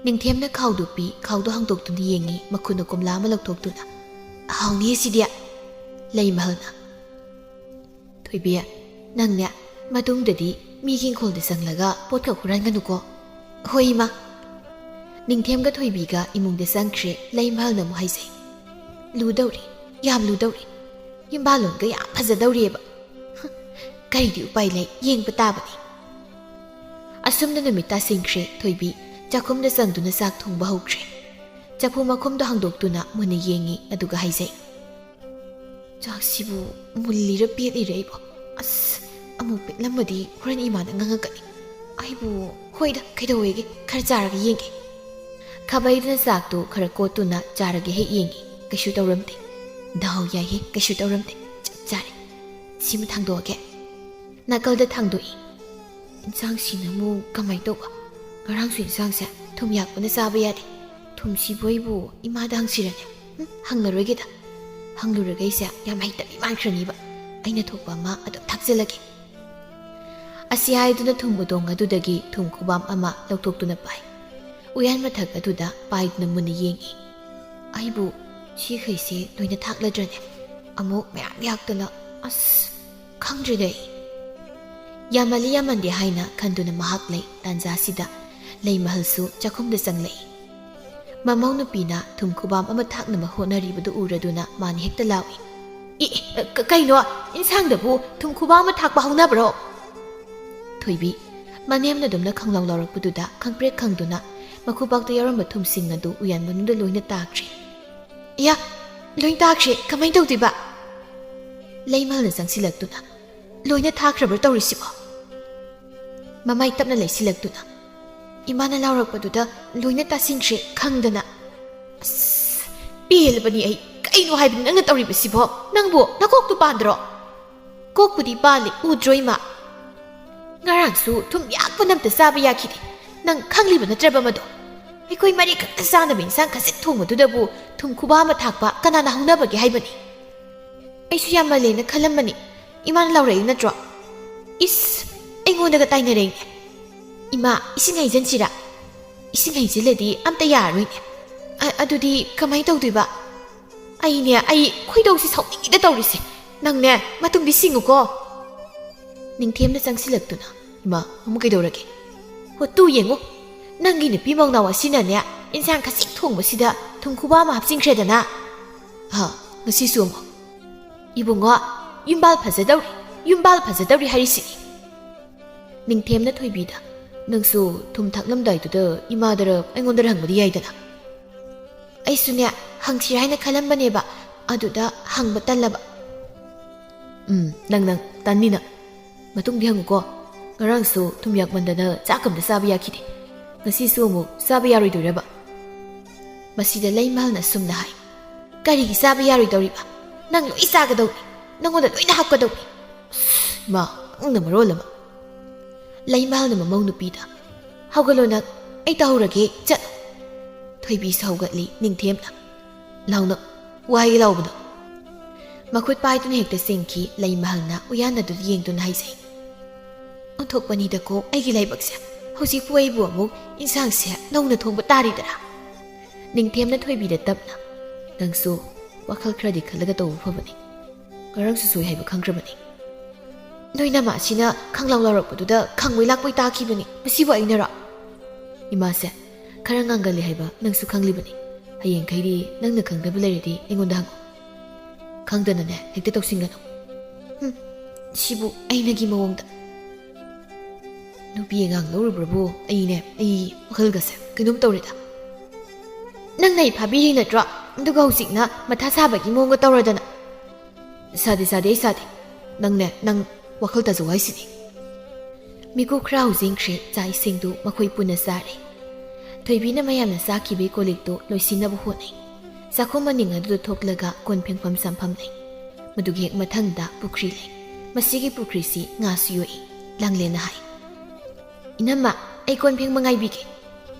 ꯅꯤꯡꯊꯦꯝꯅ ꯈꯥꯎꯗꯨ ꯄꯤ, ꯈꯥꯎꯗꯨ ꯍꯥꯡꯗꯣꯛꯇꯨꯅ ꯌꯦꯡꯉꯤ, ꯃꯈꯨꯠꯅ ꯀꯣꯝꯂꯥ ꯑꯃ ꯂꯧꯊꯣꯛꯇꯨꯅ꯫ "ꯍꯥꯎꯅꯤꯌꯦ ꯁꯤꯗꯤ꯫" ꯂꯩꯃꯍꯜꯅ, "ꯊꯣꯏꯕꯤ, ꯅꯪꯅꯦ, ꯃꯇꯨꯡꯗꯗꯤ ꯃꯤꯒꯤ ꯏꯪꯈꯣꯜꯗ ꯆꯪꯂꯒ ꯄꯣꯠꯀ ꯍꯨꯔꯥꯟꯒꯅꯨꯀꯣ꯫" "ꯍꯣꯏ, ꯏꯃꯥ꯫" ꯅꯤꯡꯊꯦꯝꯒ ꯊꯣꯏꯕꯤꯒ ꯏꯃꯨꯡꯗ ꯆꯪꯈ꯭ꯔꯦ꯫ ꯂꯩꯃꯍꯜꯅ ꯑꯃꯨꯛ ꯍꯥꯏꯖꯩ, "ꯂꯨꯗꯧꯔꯤ, ꯌꯥꯝ ꯂꯨꯗꯧꯔꯤ꯫ ꯌꯨꯝꯕꯥꯜꯂꯣꯟꯒ ꯌꯥꯝ ꯐꯖꯗꯧꯔꯤꯑꯕ꯫ ꯀꯔꯤꯗꯤ ꯎꯄꯥꯏ ꯂꯩ, ꯌꯦꯡꯕ ꯇꯥꯕꯅꯤ꯫" ꯑꯁꯨꯝꯅ ꯅꯨꯃꯤꯠ ꯇꯥꯁꯤꯟꯈ꯭ꯔꯦ꯫ ꯊꯣꯏꯕꯤ ꯆꯥꯛꯈꯨꯝꯗ ꯆꯪꯗꯨꯅ ꯆꯥꯛ ꯊꯣꯡꯕ ꯍꯧꯈ꯭ꯔꯦ꯫ ꯆꯐꯨ ꯃꯈꯨꯝꯗꯣ ꯍꯥꯡꯗꯣꯛꯇꯨꯅ ꯃꯨꯟꯅ ꯌꯦꯡꯉꯤ, ꯑꯗꯨꯒ ꯍꯥꯏꯖꯩ, "ꯆꯥꯛꯁꯤꯕꯨ ꯃꯨꯜꯂꯤꯔ ꯄꯦꯠꯂꯤꯔ ꯑꯩꯕꯣ? ꯑꯁ, ꯑꯃꯨꯛ ꯄꯦꯠꯂꯝꯃꯗꯤ ꯍꯣꯔꯦꯟ ꯏꯃꯥꯅ ꯉꯥꯡꯉꯛꯀꯅꯤ꯫ ꯑꯩꯕꯨ, ꯍꯣꯏꯗ, ꯀꯩꯗꯧꯋꯦꯒꯦ, ꯈꯔ ꯆꯥꯔꯒ ꯌꯦꯡꯒꯦ꯫" ꯈꯥꯕꯩꯗꯨꯅ ꯆꯥꯛꯇꯨ ꯈꯔ ꯀꯣꯠꯇꯨꯅ ꯆꯥꯔꯒ ꯍꯦꯛ ꯌꯦꯡꯉꯤ꯫ ꯀꯩꯁꯨ ꯇꯧꯔꯝꯗꯦ꯫ "ꯗꯥꯎ ꯌꯥꯏꯍꯦ, ꯀꯩꯁꯨ ꯇꯧꯔꯝꯗꯦ꯫ ꯆꯞ ꯆꯥꯔꯦ꯫ ꯁꯤꯃ ꯊꯥꯡꯗꯣꯛꯑꯒꯦ꯫" ꯅꯥꯀꯜꯗ ꯊꯥꯡꯗꯣꯛꯏ꯫ "ꯏꯟꯁꯥꯡꯁꯤꯅ ꯑꯃꯨꯛ ꯀꯃꯥꯏ ꯇꯧꯕ? ꯉꯔꯥꯡꯁꯨ ꯏꯟꯁꯥꯡꯁꯦ ꯊꯨꯝ ꯌꯥꯛꯄꯅ ꯆꯥꯕ ꯌꯥꯗꯦ꯫ ꯊꯨꯝꯁꯤꯕꯨ ꯑꯩꯕꯨ ꯏꯃꯥꯗ ꯍꯪꯁꯤꯔꯅꯦ? ꯎꯝ, ꯍꯪꯂꯔꯣꯏꯒꯦꯗ꯫ ꯍꯪꯂꯨꯔꯒ ꯑꯩꯁꯦ ꯌꯥꯝ ꯍꯩꯇꯕꯤ ꯃꯥꯟꯈ꯭ꯔꯅꯤꯕ꯫ ꯑꯩꯅ ꯊꯣꯛꯄ ꯑꯃ ꯑꯗꯨꯝ ꯊꯥꯛꯆꯜꯂꯒꯦ꯫" ꯑꯁꯤ ꯍꯥꯏꯗꯨꯅ ꯊꯨꯝ ꯎꯗꯣꯡ ꯑꯗꯨꯗꯒꯤ ꯊꯨꯝ ꯈꯨꯕꯥꯝ ꯑꯃ ꯂꯧꯊꯣꯛꯇꯨꯅ ꯄꯥꯏ꯫ ꯎꯌꯥꯟ ꯃꯊꯛ ꯑꯗꯨꯗ ꯄꯥꯏꯗꯨꯅ ꯃꯨꯟꯅ ꯌꯦꯡꯏ꯫ "ꯑꯩꯕꯨ ꯁꯤꯈꯩꯁꯦ ꯂꯣꯏꯅ ꯊꯥꯛꯂꯗ꯭ꯔꯅꯦ? ꯑꯃꯨꯛ ꯃꯌꯥꯝ ꯌꯥꯛꯇꯅ, ꯑꯁ, ꯈꯪꯗ꯭ꯔꯦꯗ ꯑꯩ꯫" ꯌꯥꯝꯃꯜꯂꯤ ꯌꯥꯝꯃꯟꯗꯦ ꯍꯥꯏꯅ ꯈꯟꯗꯨꯅ ꯃꯍꯥꯛ ꯂꯩ꯫ ꯇꯥꯟꯖꯥꯁꯤꯗ ꯂꯩꯃꯍꯜꯁꯨ ꯆꯥꯛꯈꯨꯝꯗ ꯆꯪꯂꯛꯏ꯫ ꯃꯃꯧ ꯅꯨꯄꯤꯅ ꯊꯨꯝ ꯈꯨꯕꯥꯝ ꯑꯃ ꯊꯥꯛꯅꯕ ꯍꯣꯠꯅꯔꯤꯕꯗꯨ ꯎꯔꯗꯨꯅ ꯃꯥꯅ ꯍꯦꯛꯇ ꯂꯥꯎꯏ, "ꯏ, ꯏ, ꯀ-, ꯀꯩꯅꯣ? ꯏꯟꯁꯥꯡꯗꯕꯨ ꯊꯨꯝ ꯈꯨꯕꯥꯝ ꯑꯃ ꯊꯥꯛꯄ ꯍꯧꯅꯕ꯭ꯔꯣ?" ꯊꯣꯏꯕꯤ, ꯃꯅꯦꯝꯅ ꯑꯗꯨꯝꯅ ꯈꯪꯂꯥꯎ ꯂꯥꯎꯔꯛꯄꯗꯨꯗ ꯈꯪꯄ꯭ꯔꯦꯛ ꯈꯪꯗꯨꯅ ꯃꯈꯨꯕꯥꯛꯇ ꯌꯥꯎꯔꯝꯕ ꯊꯨꯝꯁꯤꯡ ꯑꯗꯨ ꯎꯌꯥꯟ ꯃꯅꯨꯡꯗ ꯂꯣꯏꯅ ꯇꯥꯈ꯭ꯔꯦ꯫ "ꯏꯌꯥ, ꯂꯣꯏ ꯇꯥꯈ꯭ꯔꯦ, ꯀꯃꯥꯏ ꯇꯧꯗꯣꯏꯕ?" ꯂꯩꯃꯍꯜꯅ ꯆꯪꯁꯤꯜꯂꯛꯇꯨꯅ, "ꯂꯣꯏꯅ ꯊꯥꯈ꯭ꯔꯕ꯭ꯔꯥ ꯇꯧꯔꯤꯁꯤꯕꯣ?" ꯃꯃꯥꯏ ꯇꯞꯅ ꯂꯩꯁꯤꯜꯂꯛꯇꯨꯅ, "ꯏꯃꯥꯅ ꯂꯥꯎꯔꯛꯄꯗꯨꯗ ꯂꯣꯏꯅ ꯇꯥꯁꯤꯟꯈ꯭ꯔꯦ ꯈꯪꯗꯅ꯫" "ꯑꯁ, ꯄꯦꯜꯂꯕꯅꯤ ꯑꯩ꯫ ꯀꯩꯅꯣ ꯍꯥꯏꯕꯅꯤ ꯅꯪꯅ ꯇꯧꯔꯤꯕꯁꯤꯕꯣ? ꯅꯪꯕꯨ ꯅꯀꯣꯛꯇꯨ ꯄꯥꯟꯗ꯭ꯔꯣ?" "ꯀꯣꯛꯄꯨꯗꯤ ꯄꯥꯜꯂꯤ, ꯎꯗ꯭ꯔꯣ ꯏꯃꯥ? ꯉꯔꯥꯡꯁꯨ ꯊꯨꯝ ꯌꯥꯛꯄꯅ ꯑꯝꯇ ꯆꯥꯕ ꯌꯥꯈꯤꯗꯦ꯫ ꯅꯪ ꯈꯪꯂꯤꯕ ꯅꯠꯇ꯭ꯔꯕ ꯃꯗꯣ? ꯑꯩꯈꯣꯏ ꯃꯔꯤ ꯈꯛꯇ ꯆꯥꯅꯕ ꯏꯟꯁꯥꯡ ꯈꯖꯤꯛ ꯊꯣꯡꯕꯗꯨꯗꯕꯨ ꯊꯨꯝ ꯈꯨꯕꯥ ꯑꯃ ꯊꯥꯛꯄ ꯀꯅꯥꯅ ꯍꯧꯅꯕꯒꯦ ꯍꯥꯏꯕꯅꯤ?" "ꯑꯩꯁꯨ ꯌꯥꯝꯃꯜꯂꯦꯅ ꯈꯜꯂꯝꯕꯅꯤ꯫ ꯏꯃꯥꯅ ꯂꯥꯎꯔꯛꯏ ꯅꯠꯇ꯭ꯔꯣ? ꯏꯁ, ꯑꯩꯉꯣꯟꯗꯒ ꯇꯥꯏꯅꯔꯛꯏꯅꯦ꯫ ꯏꯃꯥ, ꯏꯁꯤꯡ ꯍꯩꯖꯤꯟꯁꯤꯔꯥ? ꯏꯁꯤꯡ ꯍꯩꯖꯤꯜꯂꯗꯤ ꯑꯝꯇ ꯌꯥꯔꯔꯣꯏꯅꯦ꯫ ꯑ-, ꯑꯗꯨꯗꯤ ꯀꯃꯥꯏ ꯇꯧꯗꯣꯏꯕ? ꯑꯩꯅꯦ, ꯑꯩ ꯈꯣꯏꯗꯧꯁꯤ ꯁꯥꯎꯅꯤꯡꯉꯤꯗ ꯇꯧꯔꯤꯁꯦ꯫ ꯅꯪꯅꯦ, ꯃꯇꯨꯡꯗꯤ ꯁꯤꯡꯉꯨꯀꯣ꯫" ꯅꯤꯡꯊꯦꯝꯅ ꯆꯪꯁꯤꯜꯂꯛꯇꯨꯅ, "ꯏꯃꯥ, ꯑꯃꯨꯛ ꯀꯩꯗꯧꯔꯒꯦ?" "ꯍꯣ, ꯇꯨ ꯌꯦꯡꯉꯨ, ꯅꯪꯒꯤ ꯅꯨꯄꯤ ꯃꯧꯅꯥꯎ ꯑꯁꯤꯅꯅꯦ, ꯏꯟꯁꯥꯡ ꯈꯖꯤꯛ ꯊꯣꯡꯕꯁꯤꯗ ꯊꯨꯝ ꯈꯨꯕꯥ ꯑꯃ ꯍꯥꯞꯆꯤꯟꯈ꯭ꯔꯦꯗꯅ꯫ ꯍꯥ, ꯉꯁꯤꯁꯨ ꯑꯃꯨꯛ꯫ ꯏꯕꯨꯡꯉꯣ, ꯌꯨꯝꯕꯥꯜ ꯐꯖꯗꯧꯔꯤ, ꯌꯨꯝꯕꯥꯜ ꯐꯖꯗꯧꯔꯤ ꯍꯥꯏꯔꯤꯁꯤꯅꯤ꯫" ꯅꯤꯡꯊꯦꯝꯅ ꯊꯣꯏꯕꯤꯗ, "ꯅꯪꯁꯨ ꯊꯨꯝ ꯊꯥꯛꯂꯝꯗꯥꯏꯗꯨꯗ ꯏꯃꯥꯗꯔ ꯑꯩꯉꯣꯟꯗꯔ ꯍꯪꯕꯗꯤ ꯌꯥꯏꯗꯅ꯫" "ꯑꯩꯁꯨꯅꯦ, ꯍꯪꯁꯤꯔꯥ ꯍꯥꯏꯅ ꯈꯜꯂꯝꯕꯅꯦꯕ, ꯑꯗꯨꯗ ꯍꯪꯕ ꯇꯜꯂꯕ꯫" "ꯎꯝ, ꯅꯪ, ꯅꯪ, ꯇꯟꯅꯤ ꯅꯪ꯫ ꯃꯇꯨꯡꯗꯤ ꯍꯪꯉꯨꯀꯣ꯫ ꯉꯔꯥꯡꯁꯨ ꯊꯨꯝ ꯌꯥꯛꯃꯟꯗꯅ ꯆꯥꯛ ꯑꯝꯇ ꯆꯥꯕ ꯌꯥꯈꯤꯗꯦ꯫ ꯉꯁꯤꯁꯨ ꯑꯃꯨꯛ ꯆꯥꯕ ꯌꯥꯔꯣꯏꯗꯣꯏꯔꯕ?" ꯃꯁꯤꯗ ꯂꯩꯃꯍꯜꯅ ꯁꯨꯝꯅ ꯍꯥꯏ, "ꯀꯔꯤꯒꯤ ꯆꯥꯕ ꯌꯥꯔꯣꯏꯗꯧꯔꯤꯕ? ꯅꯪ ꯂꯣꯏ ꯆꯥꯒꯗꯧꯅꯤ꯫ ꯅꯪꯉꯣꯟꯗ ꯂꯣꯏꯅ ꯍꯥꯞꯀꯗꯧꯅꯤ꯫" "ꯏꯃꯥ, ꯅꯪꯅ ꯃꯔꯣꯜ ꯑꯃ꯫" ꯂꯩꯃꯍꯜꯅ ꯃꯃꯧ ꯅꯨꯄꯤꯗ, "ꯍꯧꯒꯠꯂꯣ ꯅꯪ, ꯑꯩ ꯇꯧꯍꯧꯔꯒꯦ, ꯆꯠꯂꯣ꯫" ꯊꯣꯏꯕꯤꯁꯨ ꯍꯧꯒꯠꯂꯤ꯫ ꯅꯤꯡꯊꯦꯝꯅ, "ꯂꯥꯎꯅ, ꯋꯥꯏꯒꯦ ꯂꯥꯎꯕꯗꯣ꯫" ꯃꯈꯨꯠ ꯄꯥꯏꯗꯨꯅ ꯍꯦꯛꯇ ꯆꯦꯟꯈꯤ꯫ ꯂꯩꯃꯍꯜꯅ ꯎꯌꯥꯟ ꯑꯗꯨꯗ ꯌꯦꯡꯗꯨꯅ ꯍꯥꯏꯖꯩ, ꯑꯣꯟꯊꯣꯛꯄꯅꯤꯗꯀꯣ ꯑꯩꯒꯤ ꯂꯥꯏꯕꯛꯁꯦ꯫ ꯍꯧꯖꯤꯛꯄꯨ ꯑꯩꯕꯨ ꯑꯃꯨꯛ ꯏꯟꯁꯥꯡꯁꯦ ꯅꯧꯅ ꯊꯣꯡꯕ ꯇꯥꯔꯤꯗꯅ꯫ ꯅꯤꯡꯊꯦꯝꯅ ꯊꯣꯏꯕꯤꯗ ꯇꯞꯅ, "ꯅꯪꯁꯨ ꯋꯥꯈꯜ ꯈꯔꯗꯤ ꯈꯜꯂꯒ ꯇꯧꯕ ꯐꯕꯅꯤ꯫ ꯉꯔꯥꯡꯁꯨ ꯁꯣꯏ ꯍꯥꯏꯕ ꯈꯪꯈ꯭ꯔꯕꯅꯤ꯫ ꯅꯣꯏ ꯅꯃꯥꯁꯤꯅ ꯈꯪꯂꯥꯎ ꯂꯥꯎꯔꯛꯄꯗꯨꯗ ꯈꯪꯕꯣꯏ ꯂꯥꯛꯄꯣꯏ ꯇꯥꯈꯤꯕꯅꯤ꯫ ꯃꯁꯤꯕꯨ ꯑꯩꯅꯔꯣ?" ꯏꯃꯥꯁꯦ ꯈꯔ ꯉꯥꯡꯒꯜꯂꯤ ꯍꯥꯏꯕ ꯅꯪꯁꯨ ꯈꯪꯂꯤꯕꯅꯤ꯫ ꯍꯌꯦꯡꯈꯩꯗꯤ ꯅꯪꯅ ꯈꯪꯗꯕ ꯂꯩꯔꯗꯤ ꯑꯩꯉꯣꯟꯗ ꯍꯪꯉꯨ꯫ ꯈꯪꯗꯅꯅꯦ ꯍꯦꯛꯇ ꯇꯧꯁꯤꯟꯒꯅꯨ꯫ ꯍꯨꯝ, ꯁꯤꯕꯨ ꯑꯩꯅꯒꯤ ꯃꯑꯣꯡꯗ꯫ ꯅꯨꯄꯤ ꯑꯉꯥꯡ ꯂꯧꯔꯨꯕ꯭ꯔꯕꯨ ꯑꯩꯅꯦ, ꯑꯩ ꯋꯥꯈꯜꯒꯁꯦ ꯀꯩꯅꯣꯝ ꯇꯧꯔꯦꯗ꯫ ꯅꯪꯅ ꯑꯩ ꯐꯥꯕꯤꯔꯤ ꯅꯠꯇ꯭ꯔꯣ? ꯑꯗꯨꯒ ꯍꯧꯖꯤꯛꯅ ꯃꯊꯥ ꯁꯥꯕꯒꯤ ꯃꯑꯣꯡꯒ ꯇꯧꯔꯗꯅ꯫ ꯁꯥꯗꯦ, ꯁꯥꯗꯦ, ꯑꯩ ꯁꯥꯗꯦ꯫ ꯅꯪꯅꯦ, ꯅꯪ ꯋꯥꯈꯜ ꯇꯥꯖꯧ ꯍꯥꯏꯁꯤꯅꯤ꯫ ꯃꯤꯀꯨꯞ ꯈꯔ ꯍꯧꯖꯤꯟꯈ꯭ꯔꯦ, ꯆꯥꯛ ꯏꯁꯤꯡꯗꯨ ꯃꯈꯣꯏ ꯄꯨꯟꯅ ꯆꯥꯔꯦ꯫ ꯊꯣꯏꯕꯤꯅ ꯃꯌꯥꯝꯅ ꯆꯥꯈꯤꯕꯒꯤ ꯀꯣꯜꯂꯤꯛꯇꯨ ꯂꯣꯏꯁꯤꯟꯅꯕ ꯍꯣꯠꯅꯩ꯫ ꯆꯥꯛꯈꯨꯝ ꯃꯅꯤꯡ ꯑꯗꯨꯗ ꯊꯣꯛꯂꯒ ꯀꯣꯟ ꯐꯦꯡꯐꯝ ꯆꯥꯝꯐꯝ ꯂꯩ꯫ ꯃꯗꯨꯒꯤ ꯍꯦꯛ ꯃꯊꯪꯗ ꯄꯨꯈ꯭ꯔꯤ ꯂꯩ꯫ ꯃꯁꯤꯒꯤ ꯄꯨꯈ꯭ꯔꯤꯁꯤ ꯉꯥꯁꯨ ꯌꯣꯛꯏ꯫ ꯂꯥꯡꯂꯦꯟꯅ ꯍꯥꯏ, "ꯏꯅꯝꯃ, ꯑꯩ ꯀꯣꯟ ꯐꯦꯡꯕ ꯉꯥꯏꯕꯤꯒꯦ꯫"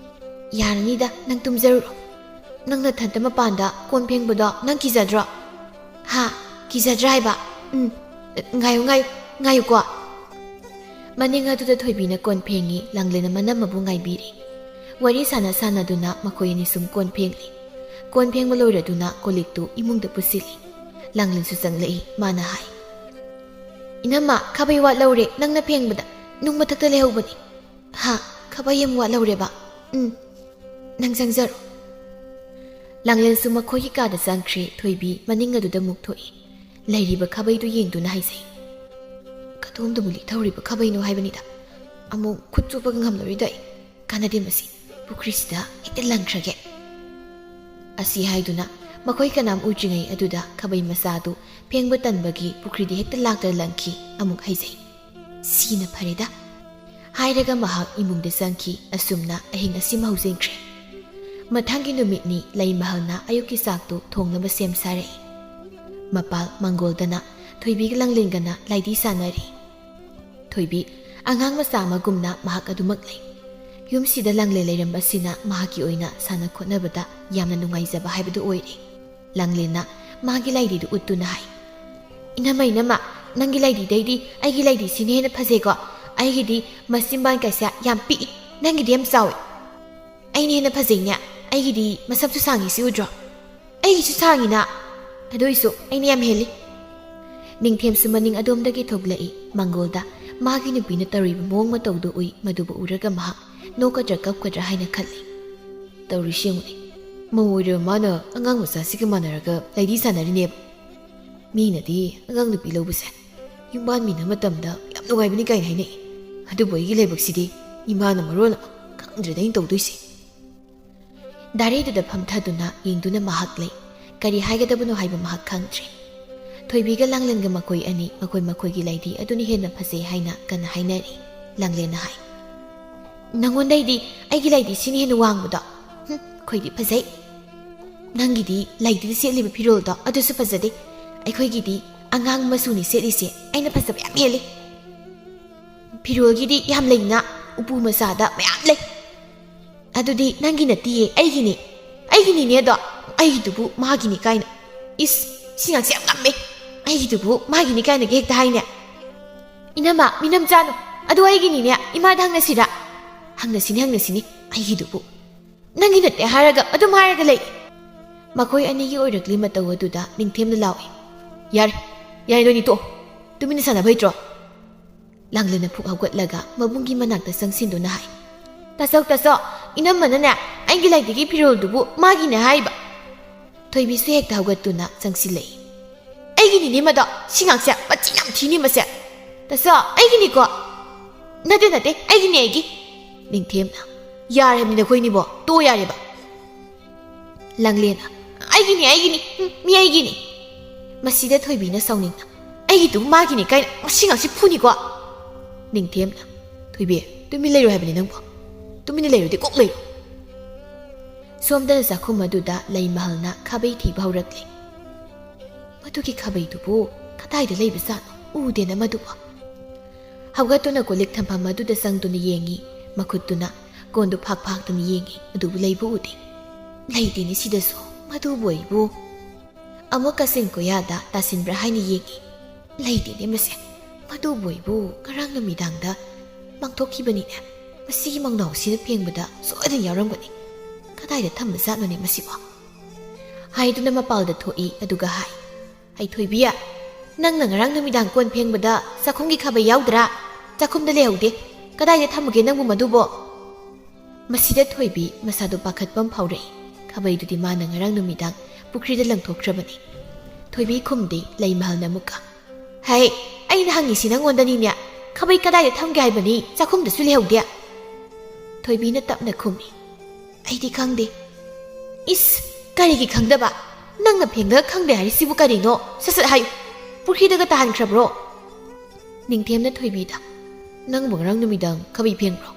"ꯌꯥꯔꯅꯤꯗ, ꯅꯪ ꯇꯨꯝꯖꯔꯨꯔꯣ꯫ ꯅꯪ ꯅꯊꯟꯇ ꯃꯄꯥꯟꯗ ꯀꯣꯟ ꯐꯦꯡꯕꯗꯣ ꯅꯪ ꯀꯤꯖꯗ꯭ꯔꯣ?" "ꯍꯥ? ꯀꯤꯖꯗ꯭ꯔꯥ ꯍꯥꯏꯕ? ꯎꯝ, ꯉꯥꯏꯌꯨ, ꯉꯥꯏꯌꯨ, ꯉꯥꯏꯌꯨꯀꯣ꯫" ꯃꯅꯤꯡ ꯑꯗꯨꯗ ꯊꯣꯏꯕꯤꯅ ꯀꯣꯟ ꯐꯦꯡꯉꯤ, ꯂꯥꯡꯂꯦꯟꯅ ꯃꯅꯝ ꯑꯃꯕꯨ ꯉꯥꯏꯕꯤꯔꯤ꯫ ꯋꯥꯔꯤ ꯁꯥꯟꯅ ꯁꯥꯟꯅꯗꯨꯅ ꯃꯈꯣꯏ ꯑꯅꯤ ꯁꯨꯝ ꯀꯣꯟ ꯐꯦꯡꯂꯤ꯫ ꯀꯣꯟ ꯐꯦꯡꯕ ꯂꯣꯏꯔꯗꯨꯅ ꯀꯣꯜꯂꯤꯛꯇꯨ ꯏꯃꯨꯡꯗ ꯄꯨꯁꯤꯜꯂꯤ꯫ ꯂꯥꯡꯂꯦꯟꯁꯨ ꯆꯪꯂꯛꯏ, ꯃꯥꯅ ꯍꯥꯏ, "ꯏꯅꯝꯃ, ꯈꯥꯕꯩ ꯋꯥꯠꯂꯧꯔꯦ, ꯅꯪꯅ ꯐꯦꯡꯕꯗ ꯅꯨꯡ ꯃꯊꯛꯇ ꯂꯩꯍꯧꯕꯅꯤ꯫" "ꯍꯥ? ꯈꯥꯕꯩ ꯑꯃ ꯋꯥꯠꯂꯧꯔꯦꯕ? ꯎꯝ, ꯅꯪ ꯆꯪꯖꯔꯣ꯫" ꯂꯥꯡꯂꯦꯟꯁꯨ ꯃꯈꯣꯏꯒꯤ ꯀꯥꯗ ꯆꯪꯈ꯭ꯔꯦ꯫ ꯊꯣꯏꯕꯤ ꯃꯅꯤꯡ ꯑꯗꯨꯗ ꯑꯃꯨꯛ ꯊꯣꯛꯏ꯫ ꯂꯩꯔꯤꯕ ꯈꯥꯕꯩꯗꯨ ꯌꯦꯡꯗꯨꯅ ꯍꯥꯏꯖꯩ, "ꯀꯗꯣꯝꯗꯕꯨ ꯂꯤꯠꯊꯧꯔꯤꯕ ꯈꯥꯕꯩꯅꯣ ꯍꯥꯏꯕꯅꯤꯗ꯫ ꯑꯃꯨꯛ ꯈꯨꯠ ꯆꯣꯠꯄꯒ ꯉꯝꯂꯔꯣꯏꯗ ꯑꯩ꯫ ꯀꯥꯟꯅꯗꯦ ꯃꯁꯤ, ꯄꯨꯈ꯭ꯔꯤꯁꯤꯗ ꯍꯦꯛꯇ ꯂꯪꯈ꯭ꯔꯒꯦ꯫" ꯑꯁꯤ ꯍꯥꯏꯗꯨꯅ ꯃꯈꯣꯏ ꯀꯅꯥꯝ ꯎꯗ꯭ꯔꯤꯉꯩ ꯑꯗꯨꯗ ꯈꯥꯕꯩ ꯃꯆꯥꯗꯨ ꯐꯦꯡꯕ ꯇꯟꯕꯒꯤ ꯄꯨꯈ꯭ꯔꯤꯗ ꯍꯦꯛꯇ ꯂꯥꯛꯇꯨꯅ ꯂꯪꯈꯤ꯫ ꯑꯃꯨꯛ ꯍꯥꯏꯖꯩ, "ꯁꯤꯅ ꯐꯔꯦꯗ꯫" ꯍꯥꯏꯔꯒ ꯃꯍꯥꯛ ꯏꯃꯨꯡꯗ ꯆꯪꯈꯤ꯫ ꯑꯁꯨꯝꯅ ꯑꯍꯤꯡ ꯑꯁꯤꯃ ꯍꯧꯖꯤꯟꯈ꯭ꯔꯦ꯫ ꯃꯊꯪꯒꯤ ꯅꯨꯃꯤꯠꯅꯤ꯫ ꯂꯩꯃꯍꯜꯅ ꯑꯌꯨꯛꯀꯤ ꯆꯥꯛꯇꯨ ꯊꯣꯡꯅꯕ ꯁꯦꯝ ꯁꯥꯔꯛꯏ꯫ ꯃꯄꯥꯜ ꯃꯪꯒꯣꯜꯗꯅ ꯊꯣꯏꯕꯤꯒ ꯂꯥꯡꯂꯦꯟꯒꯅ ꯂꯥꯏꯗꯤ ꯁꯥꯟꯅꯔꯤ꯫ ꯊꯣꯏꯕꯤ ꯑꯉꯥꯡ ꯃꯆꯥ ꯑꯃꯒꯨꯝꯅ ꯃꯍꯥꯛ ꯑꯗꯨꯃꯛ ꯂꯩ꯫ ꯌꯨꯝꯁꯤꯗ ꯂꯥꯡꯂꯦꯟ ꯂꯩꯔꯝꯕꯁꯤꯅ ꯃꯍꯥꯛꯀꯤ ꯑꯣꯏꯅ ꯁꯥꯟꯅ ꯈꯣꯠꯅꯕꯗ ꯌꯥꯝꯅ ꯅꯨꯡꯉꯥꯏꯖꯕ ꯍꯥꯏꯕꯗꯨ ꯑꯣꯏꯔꯦ꯫ ꯂꯥꯡꯂꯦꯟꯅ ꯃꯥꯒꯤ ꯂꯥꯏꯗꯤꯗꯨ ꯎꯠꯇꯨꯅ ꯍꯥꯏ, "ꯏꯅꯝꯃ, ꯏꯅꯝꯃ, ꯅꯪꯒꯤ ꯂꯥꯏꯗꯤꯗꯩꯗꯤ ꯑꯩꯒꯤ ꯂꯥꯏꯗꯤꯁꯤꯅ ꯍꯦꯟꯅ ꯐꯖꯩꯀꯣ꯫ ꯑꯩꯒꯤꯗꯤ ꯃꯆꯤꯟꯕꯥꯟ ꯀꯥꯏꯁꯦ ꯌꯥꯝ ꯄꯤꯛꯏ, ꯅꯪꯒꯤꯗꯤ ꯌꯥꯝ ꯆꯥꯎꯏ꯫ ꯑꯩꯅ ꯍꯦꯟꯅ ꯐꯖꯩꯅꯦ, ꯑꯩꯒꯤꯗꯤ ꯃꯁꯝꯁꯨ ꯁꯥꯡꯉꯤ, ꯁꯤ ꯎꯗ꯭ꯔꯣ? ꯑꯩꯒꯤꯁꯨ ꯁꯥꯡꯉꯤꯅ, ꯑꯗꯨꯏꯁꯨ ꯑꯩꯅ ꯌꯥꯝ ꯍꯦꯜꯂꯤ꯫ ꯅꯤꯡꯊꯦꯝꯁꯨ ꯃꯅꯤꯡ ꯑꯗꯣꯝꯗꯒꯤ ꯊꯣꯛꯂꯛꯏ꯫ ꯃꯪꯒꯣꯜꯗ ꯃꯥꯒꯤ ꯅꯨꯄꯤꯅ ꯇꯧꯔꯤꯕ ꯃꯑꯣꯡ ꯃꯇꯧꯗꯨ ꯎꯏ꯫ ꯃꯗꯨꯕꯨ ꯎꯔꯒ ꯃꯍꯥꯛ ꯅꯣꯛꯀꯗ꯭ꯔꯥ ꯀꯞꯀꯗ꯭ꯔꯥ ꯍꯥꯏꯅ ꯈꯜꯂꯤ꯫ ꯇꯧꯔꯤꯁꯤ ꯌꯦꯡꯉꯨꯅꯦ, ꯃꯧ ꯑꯣꯏꯔꯕ ꯃꯥꯅ ꯑꯉꯥꯡ ꯃꯆꯥꯁꯤꯒ ꯃꯥꯟꯅꯔꯒ ꯂꯩꯗꯤ ꯁꯥꯟꯅꯔꯤꯅꯦꯕ꯫ ꯃꯤꯅꯗꯤ ꯑꯉꯥꯡ ꯅꯨꯄꯤ ꯂꯧꯕꯁꯦ ꯌꯨꯝꯕꯥꯟ ꯃꯤꯅ ꯃꯇꯝꯗ ꯌꯥꯝ ꯅꯨꯡꯉꯥꯏꯕꯅꯤ ꯀꯥꯏꯅ ꯍꯥꯏꯅꯩ꯫ ꯑꯗꯨꯕꯨ ꯑꯩꯒꯤ ꯂꯥꯏꯕꯛꯁꯤꯗꯤ ꯏꯃꯥꯅ ꯃꯔꯣꯜ ꯑꯃ ꯈꯪꯗ꯭ꯔꯦꯗ ꯑꯩꯅ ꯇꯧꯗꯣꯏꯁꯦ꯫ ꯗꯥꯔꯦꯗꯨꯗ ꯐꯝꯊꯗꯨꯅ ꯌꯦꯡꯗꯨꯅ ꯃꯍꯥꯛ ꯂꯩ꯫ ꯀꯔꯤ ꯍꯥꯏꯒꯗꯕꯅꯣ ꯍꯥꯏꯕ ꯃꯍꯥꯛ ꯈꯪꯗ꯭ꯔꯦ꯫ ꯊꯣꯏꯕꯤꯒ ꯂꯥꯡꯂꯦꯟꯒ ꯃꯈꯣꯏ ꯑꯅꯤ ꯃꯈꯣꯏ ꯃꯈꯣꯏꯒꯤ ꯂꯩꯗꯤ ꯑꯗꯨꯅ ꯍꯦꯟꯅ ꯐꯖꯩ ꯍꯥꯏꯅ ꯀꯟꯅ ꯍꯥꯏꯅꯔꯤ꯫ ꯂꯥꯡꯂꯦꯟꯅ ꯍꯥꯏ, "ꯅꯉꯣꯟꯗꯩꯗꯤ ꯑꯩꯒꯤ ꯂꯩꯗꯤ ꯁꯤꯅ ꯍꯦꯟꯅ ꯋꯥꯡꯕꯗꯣ꯫ ꯍꯨꯝ, ꯑꯩꯈꯣꯏꯗꯤ ꯐꯖꯩ꯫ ꯅꯪꯒꯤꯗꯤ ꯂꯩꯗꯨꯗ ꯁꯦꯠꯂꯤꯕ ꯐꯤꯔꯣꯜꯗꯣ ꯑꯗꯨꯁꯨ ꯐꯖꯗꯦ꯫ ꯑꯩꯈꯣꯏꯒꯤꯗꯤ ꯑꯉꯥꯡ ꯃꯆꯨꯅꯤ ꯁꯦꯠꯂꯤꯁꯦ, ꯑꯩꯅ ꯐꯖꯕ ꯌꯥꯝ ꯍꯦꯜꯂꯤ꯫ ꯐꯤꯔꯣꯜꯒꯤꯗꯤ ꯌꯥꯝ ꯂꯩꯅ, ꯎꯄꯨ ꯃꯆꯥꯗ ꯃꯌꯥꯝ ꯂꯩ꯫ ꯑꯗꯨꯗꯤ ꯅꯪꯒꯤ ꯅꯠꯇꯤꯌꯦ, ꯑꯩꯒꯤꯅꯤ꯫ ꯑꯩꯒꯤꯅꯤꯅꯦ ꯑꯗꯣ, ꯑꯩꯒꯤꯗꯨꯕꯨ ꯃꯥꯒꯤꯅꯤ ꯀꯥꯏꯅ꯫ ꯏꯁ, ꯁꯤ ꯉꯥꯛꯁꯦ ꯌꯥꯝ ꯉꯝꯃꯦ꯫ ꯑꯩꯒꯤꯗꯨꯕꯨ ꯃꯥꯒꯤꯅꯤ ꯀꯥꯏꯅꯒ ꯍꯦꯛꯇ ꯍꯥꯏꯅꯦ꯫ ꯏꯅꯝꯃ, ꯃꯤꯅꯝ ꯆꯥꯅꯨ꯫ ꯑꯗꯨ ꯑꯩꯒꯤꯅꯤꯅꯦ, ꯏꯃꯥꯗ ꯍꯪꯅꯁꯤꯔꯥ?" "ꯍꯪꯅꯁꯤꯅꯦ, ꯍꯪꯅꯁꯤꯅꯦ, ꯑꯩꯒꯤꯗꯨꯕꯨ꯫ ꯅꯪꯒꯤ ꯅꯠꯇꯦ ꯍꯥꯏꯔꯒ ꯑꯗꯨꯝ ꯍꯥꯏꯔꯒ ꯂꯩ꯫" ꯃꯈꯣꯏ ꯑꯅꯤꯒꯤ ꯑꯣꯏꯔꯛꯂꯤ ꯃꯇꯧ ꯑꯗꯨꯗ ꯅꯤꯡꯊꯦꯝꯅ ꯂꯥꯎꯏ, "ꯌꯥꯔꯦ, ꯌꯥꯔꯦ, ꯅꯣꯏꯅꯤ ꯇꯣꯛꯑꯣ꯫ ꯇꯨꯃꯤꯟꯅ ꯁꯥꯟꯅꯕ ꯍꯩꯇ꯭ꯔꯣ?" ꯂꯥꯡꯂꯦꯟꯅ ꯐꯨꯛ ꯍꯧꯒꯠꯂꯒ ꯃꯕꯨꯡꯒꯤ ꯃꯅꯥꯛꯇ ꯆꯪꯁꯤꯟꯗꯨꯅ ꯍꯥꯏ, "ꯇꯥꯆꯧ, ꯇꯥꯆꯧ, ꯏꯅꯝꯃꯅꯅꯦ ꯑꯩꯒꯤ ꯂꯩꯗꯤꯒꯤ ꯐꯤꯔꯣꯜꯗꯨꯕꯨ ꯃꯥꯒꯤꯅꯦ ꯍꯥꯏꯕ꯫" ꯊꯣꯏꯕꯤꯁꯨ ꯍꯦꯛꯇ ꯍꯧꯒꯠꯇꯨꯅ ꯆꯪꯁꯤꯜꯂꯛꯏ꯫ "ꯑꯩꯒꯤꯅꯤꯅꯦ ꯃꯗꯣ, ꯁꯤ ꯉꯥꯛꯁꯦ ꯃꯆꯤꯟ ꯌꯥꯝ ꯊꯤꯅꯤ ꯃꯁꯦ꯫ ꯇꯥꯆꯧ, ꯑꯩꯒꯤꯅꯤꯀꯣ꯫" "ꯅꯠꯇꯦ, ꯅꯠꯇꯦ, ꯑꯩꯒꯤꯅꯦ, ꯑꯩꯒꯤ꯫" ꯅꯤꯡꯊꯦꯝꯅ, "ꯌꯥꯔꯦ ꯍꯥꯏꯕꯅꯤ ꯅꯈꯣꯏꯅꯤꯕꯣ, ꯇꯣꯛꯑꯣ ꯌꯥꯔꯦꯕ꯫" ꯂꯥꯡꯂꯦꯟꯅ, "ꯑꯩꯒꯤꯅꯤ, ꯑꯩꯒꯤꯅꯤ, ꯎꯝ, ꯃꯤ ꯑꯩꯒꯤꯅꯤ꯫" ꯃꯁꯤꯗ ꯊꯣꯏꯕꯤꯅ ꯁꯥꯎꯅꯤꯡꯅ, "ꯑꯩꯒꯤꯗꯨꯕꯨ ꯃꯥꯒꯤꯅꯤ ꯀꯥꯏꯅ ꯃꯁꯤ ꯉꯥꯛꯁꯤ ꯐꯨꯅꯤꯀꯣ꯫" ꯅꯤꯡꯊꯦꯝꯅ, "ꯊꯣꯏꯕꯤ, ꯇꯨꯃꯤꯟ ꯂꯩꯔꯣ ꯍꯥꯏꯕꯅꯤ ꯅꯪꯕꯨ꯫ ꯇꯨꯃꯤꯟꯅ ꯂꯩꯔꯨꯗꯤ ꯀꯣꯛ ꯂꯩꯔꯣ꯫" ꯁꯣꯝꯗꯅ ꯆꯥꯛꯈꯨꯝ ꯑꯗꯨꯗ ꯂꯩ ꯃꯍꯜꯅ ꯈꯥꯕꯩ ꯊꯤꯕ ꯍꯧꯔꯛꯂꯤ꯫ "ꯃꯗꯨꯒꯤ ꯈꯥꯕꯩꯗꯨꯕꯨ ꯀꯗꯥꯏꯗ ꯂꯩꯕꯖꯥꯠꯅꯣ? ꯎꯗꯦꯅ ꯃꯗꯨꯕꯨ꯫" ꯍꯧꯒꯠꯇꯨꯅ ꯀꯣꯜꯂꯤꯛ ꯊꯝꯐꯝ ꯑꯗꯨꯗ ꯆꯪꯗꯨꯅ ꯌꯦꯡꯉꯤ꯫ ꯃꯈꯨꯠꯇꯨꯅ ꯀꯣꯟꯗꯨ ꯐꯥꯛ ꯐꯥꯛꯇꯨꯅ ꯌꯦꯡꯉꯤ, ꯑꯗꯨꯕꯨ ꯂꯩꯕ ꯎꯗꯦ꯫ "ꯂꯩꯇꯦꯅꯦ ꯁꯤꯗꯁꯨ, ꯃꯗꯨꯕꯨ ꯑꯩꯕꯨ꯫" ꯑꯃꯨꯛ ꯀꯥꯆꯤꯟ ꯀꯣꯌꯥꯗ ꯇꯥꯁꯤꯟꯕ꯭ꯔꯥ ꯍꯥꯏꯅ ꯌꯦꯡꯉꯤ꯫ "ꯂꯩꯇꯦꯅꯦ ꯃꯁꯦ, ꯑꯗꯨꯕꯨ ꯑꯩꯕꯨ ꯉꯔꯥꯡ ꯅꯨꯃꯤꯗꯥꯡꯗ ꯃꯥꯡꯊꯣꯛꯈꯤꯕꯅꯤꯅꯦ꯫ ꯃꯁꯤꯒꯤ ꯃꯪꯅꯥꯎꯁꯤꯅ ꯐꯦꯡꯕꯗ ꯁꯣꯏꯗꯅ ꯌꯥꯎꯔꯝꯒꯅꯤ꯫ ꯀꯗꯥꯏꯗ ꯊꯝꯕꯖꯥꯠꯅꯣꯅꯦ ꯃꯁꯤꯕꯣ?" ꯍꯥꯏꯗꯨꯅ ꯃꯄꯥꯜꯗ ꯊꯣꯛꯏ꯫ ꯑꯗꯨꯒ ꯍꯥꯏ, "ꯑꯩ ꯊꯣꯏꯕꯤ, ꯅꯪꯅ ꯉꯔꯥꯡ ꯅꯨꯃꯤꯗꯥꯡ ꯀꯣꯟ ꯐꯦꯡꯕꯗ ꯆꯥꯛꯈꯨꯝꯒꯤ ꯈꯥꯕꯩ ꯌꯥꯎꯗ꯭ꯔꯥ? ꯆꯥꯛꯈꯨꯝꯗ ꯂꯩꯍꯧꯗꯦ꯫ ꯀꯗꯥꯏꯗ ꯊꯝꯃꯨꯒꯦ ꯅꯪꯕꯨ ꯃꯗꯨꯕꯣ?" ꯃꯁꯤꯗ ꯊꯣꯏꯕꯤ ꯃꯁꯥꯗꯣ ꯄꯥꯈꯠꯄ ꯑꯃ ꯐꯥꯎꯔꯛꯏ꯫ ꯈꯥꯕꯩꯗꯨꯗꯤ ꯃꯥꯅ ꯉꯔꯥꯡ ꯅꯨꯃꯤꯗꯥꯡ ꯄꯨꯈ꯭ꯔꯤꯗ ꯂꯪꯊꯣꯛꯈ꯭ꯔꯕꯅꯤ꯫ ꯊꯣꯏꯕꯤ ꯈꯨꯝꯗꯦ꯫ ꯂꯩꯃꯍꯜꯅ ꯑꯃꯨꯛꯀ, "ꯍꯩ, ꯑꯩꯅ ꯍꯪꯉꯤꯁꯤ ꯅꯪꯉꯣꯟꯗꯅꯤꯅꯦ꯫ ꯈꯥꯕꯩ ꯀꯗꯥꯏꯗ ꯊꯝꯒꯦ ꯍꯥꯏꯕꯅꯤ? ꯆꯥꯛꯈꯨꯝꯗꯁꯨ ꯂꯩꯍꯧꯗꯦ꯫" ꯊꯣꯏꯕꯤꯅ ꯇꯞꯅ ꯈꯨꯝꯃꯤ, "ꯑꯩꯗꯤ ꯈꯪꯗꯦ꯫" "ꯏꯁ, ꯀꯔꯤꯒꯤ ꯈꯪꯗꯕ? ꯅꯪꯅ ꯐꯦꯡꯗꯒ ꯈꯪꯗꯦ ꯍꯥꯏꯔꯤꯁꯤꯕꯨ ꯀꯔꯤꯅꯣ? ꯁꯠ ꯁꯠ ꯍꯥꯏꯌꯨ꯫ ꯄꯨꯈ꯭ꯔꯤꯗꯒ ꯇꯥꯍꯟꯈ꯭ꯔꯕ꯭ꯔꯣ?" ꯅꯤꯡꯊꯦꯝꯅ ꯊꯣꯏꯕꯤꯗ, "ꯅꯪꯕꯨ ꯉꯔꯥꯡ ꯅꯨꯃꯤꯗꯥꯡ ꯈꯥꯕꯩ ꯐꯦꯡꯕ꯭ꯔꯣ?"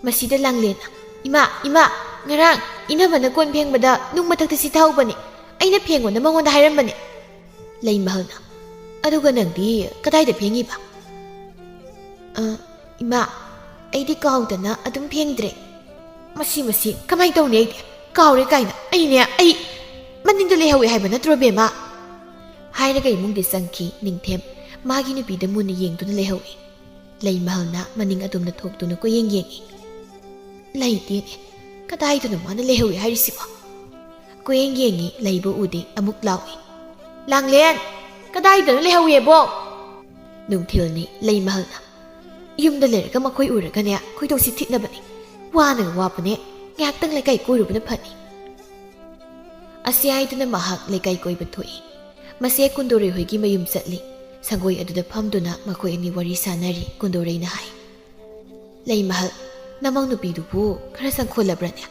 ꯃꯁꯤꯗ ꯂꯥꯡꯂꯦꯟꯅ, "ꯏꯃꯥ, ꯏꯃꯥ, ꯉꯔꯥꯡ ꯏꯅꯝꯃꯅ ꯀꯣꯟ ꯐꯦꯡꯕꯗ ꯅꯨꯡ ꯃꯊꯛꯇ ꯁꯤꯊꯍꯧꯕꯅꯤ꯫ ꯑꯩꯅ ꯐꯦꯡꯉꯣꯅ ꯃꯉꯣꯟꯗ ꯍꯥꯏꯔꯝꯕꯅꯤ꯫" ꯂꯩꯃꯍꯜꯅ, "ꯑꯗꯨꯒ ꯅꯪꯗꯤ ꯀꯗꯥꯏꯗ ꯐꯦꯡꯉꯤꯕ?" "ꯑ, ꯏꯃꯥ, ꯑꯩꯗꯤ ꯀꯥꯎꯗꯅ ꯑꯗꯨꯝ ꯐꯦꯡꯗ꯭ꯔꯦ꯫ ꯃꯁꯤ, ꯃꯁꯤ ꯀꯃꯥꯏꯅ ꯇꯧꯅꯤ? ꯑꯩꯗꯤ ꯀꯥꯎꯔꯦ ꯀꯥꯏꯅ꯫ ꯑꯩꯅꯦ, ꯑꯩ ꯃꯅꯤꯡꯗ ꯂꯩꯍꯧꯋꯦ ꯍꯥꯏꯕ ꯅꯠꯇ꯭ꯔꯣ, ꯕꯦꯝꯃ?" ꯍꯥꯏꯔꯒ ꯏꯃꯨꯡꯗ ꯆꯪꯈꯤ ꯅꯤꯡꯊꯦꯝ꯫ ꯃꯥꯒꯤ ꯅꯨꯄꯤꯗ ꯃꯨꯟꯅ ꯌꯦꯡꯗꯨꯅ ꯂꯩꯍꯧꯏ꯫ ꯂꯩꯃꯍꯜꯅ ꯃꯅꯤꯡ ꯑꯗꯣꯝꯗ ꯊꯣꯛꯇꯨꯅ ꯀꯣꯏꯌꯦꯡ ꯌꯦꯡꯏ꯫ "ꯂꯩꯇꯦꯅꯦ, ꯀꯗꯥꯏꯗꯅꯣ ꯃꯥꯅ ꯂꯩꯍꯧꯏ ꯍꯥꯏꯔꯤꯁꯤꯕꯣ?" ꯀꯣꯏꯌꯦꯡ ꯌꯦꯡꯏ, ꯂꯩꯕ ꯎꯗꯦ꯫ ꯑꯃꯨꯛ ꯂꯥꯎꯏ, "ꯂꯥꯡꯂꯦꯟ, ꯀꯗꯥꯏꯗꯅꯣ ꯂꯩꯍꯧꯏꯕꯣ?" ꯅꯨꯡꯊꯤꯜꯅꯤ꯫ ꯂꯩꯃꯍꯜꯅ, "ꯌꯨꯝꯗ ꯂꯩꯔꯒ ꯃꯈꯣꯏ ꯎꯔꯒꯅꯦ ꯈꯣꯏꯗꯧꯁꯤ ꯊꯤꯠꯅꯕꯅꯤ꯫ ꯋꯥꯅꯒ ꯋꯥꯕꯅꯦ, ꯉꯥꯏꯍꯥꯛꯇꯪ ꯂꯩꯀꯥꯏ ꯀꯣꯏꯔꯨꯕꯅ ꯐꯅꯤ꯫" ꯑꯁꯤ ꯍꯥꯏꯗꯨꯅ ꯃꯍꯥꯛ ꯂꯩꯀꯥꯏ ꯀꯣꯏꯕ ꯊꯣꯛꯏ꯫ ꯃꯁꯦ ꯀꯨꯟꯗꯣꯔꯩ ꯍꯣꯏꯒꯤ ꯃꯌꯨꯝ ꯆꯠꯂꯤ꯫ ꯁꯪꯒꯣꯏ ꯑꯗꯨꯗ ꯐꯝꯗꯨꯅ ꯃꯈꯣꯏ ꯑꯅꯤ ꯋꯥꯔꯤ ꯁꯥꯟꯅꯔꯤ꯫ ꯀꯨꯟꯗꯣꯔꯩꯅ ꯍꯥꯏ, "ꯂꯩꯃꯍꯜ, ꯅꯃꯧ ꯅꯨꯄꯤꯗꯨꯕꯨ ꯈꯔ ꯆꯪꯈꯣꯜꯂꯕ꯭ꯔꯅꯦ?"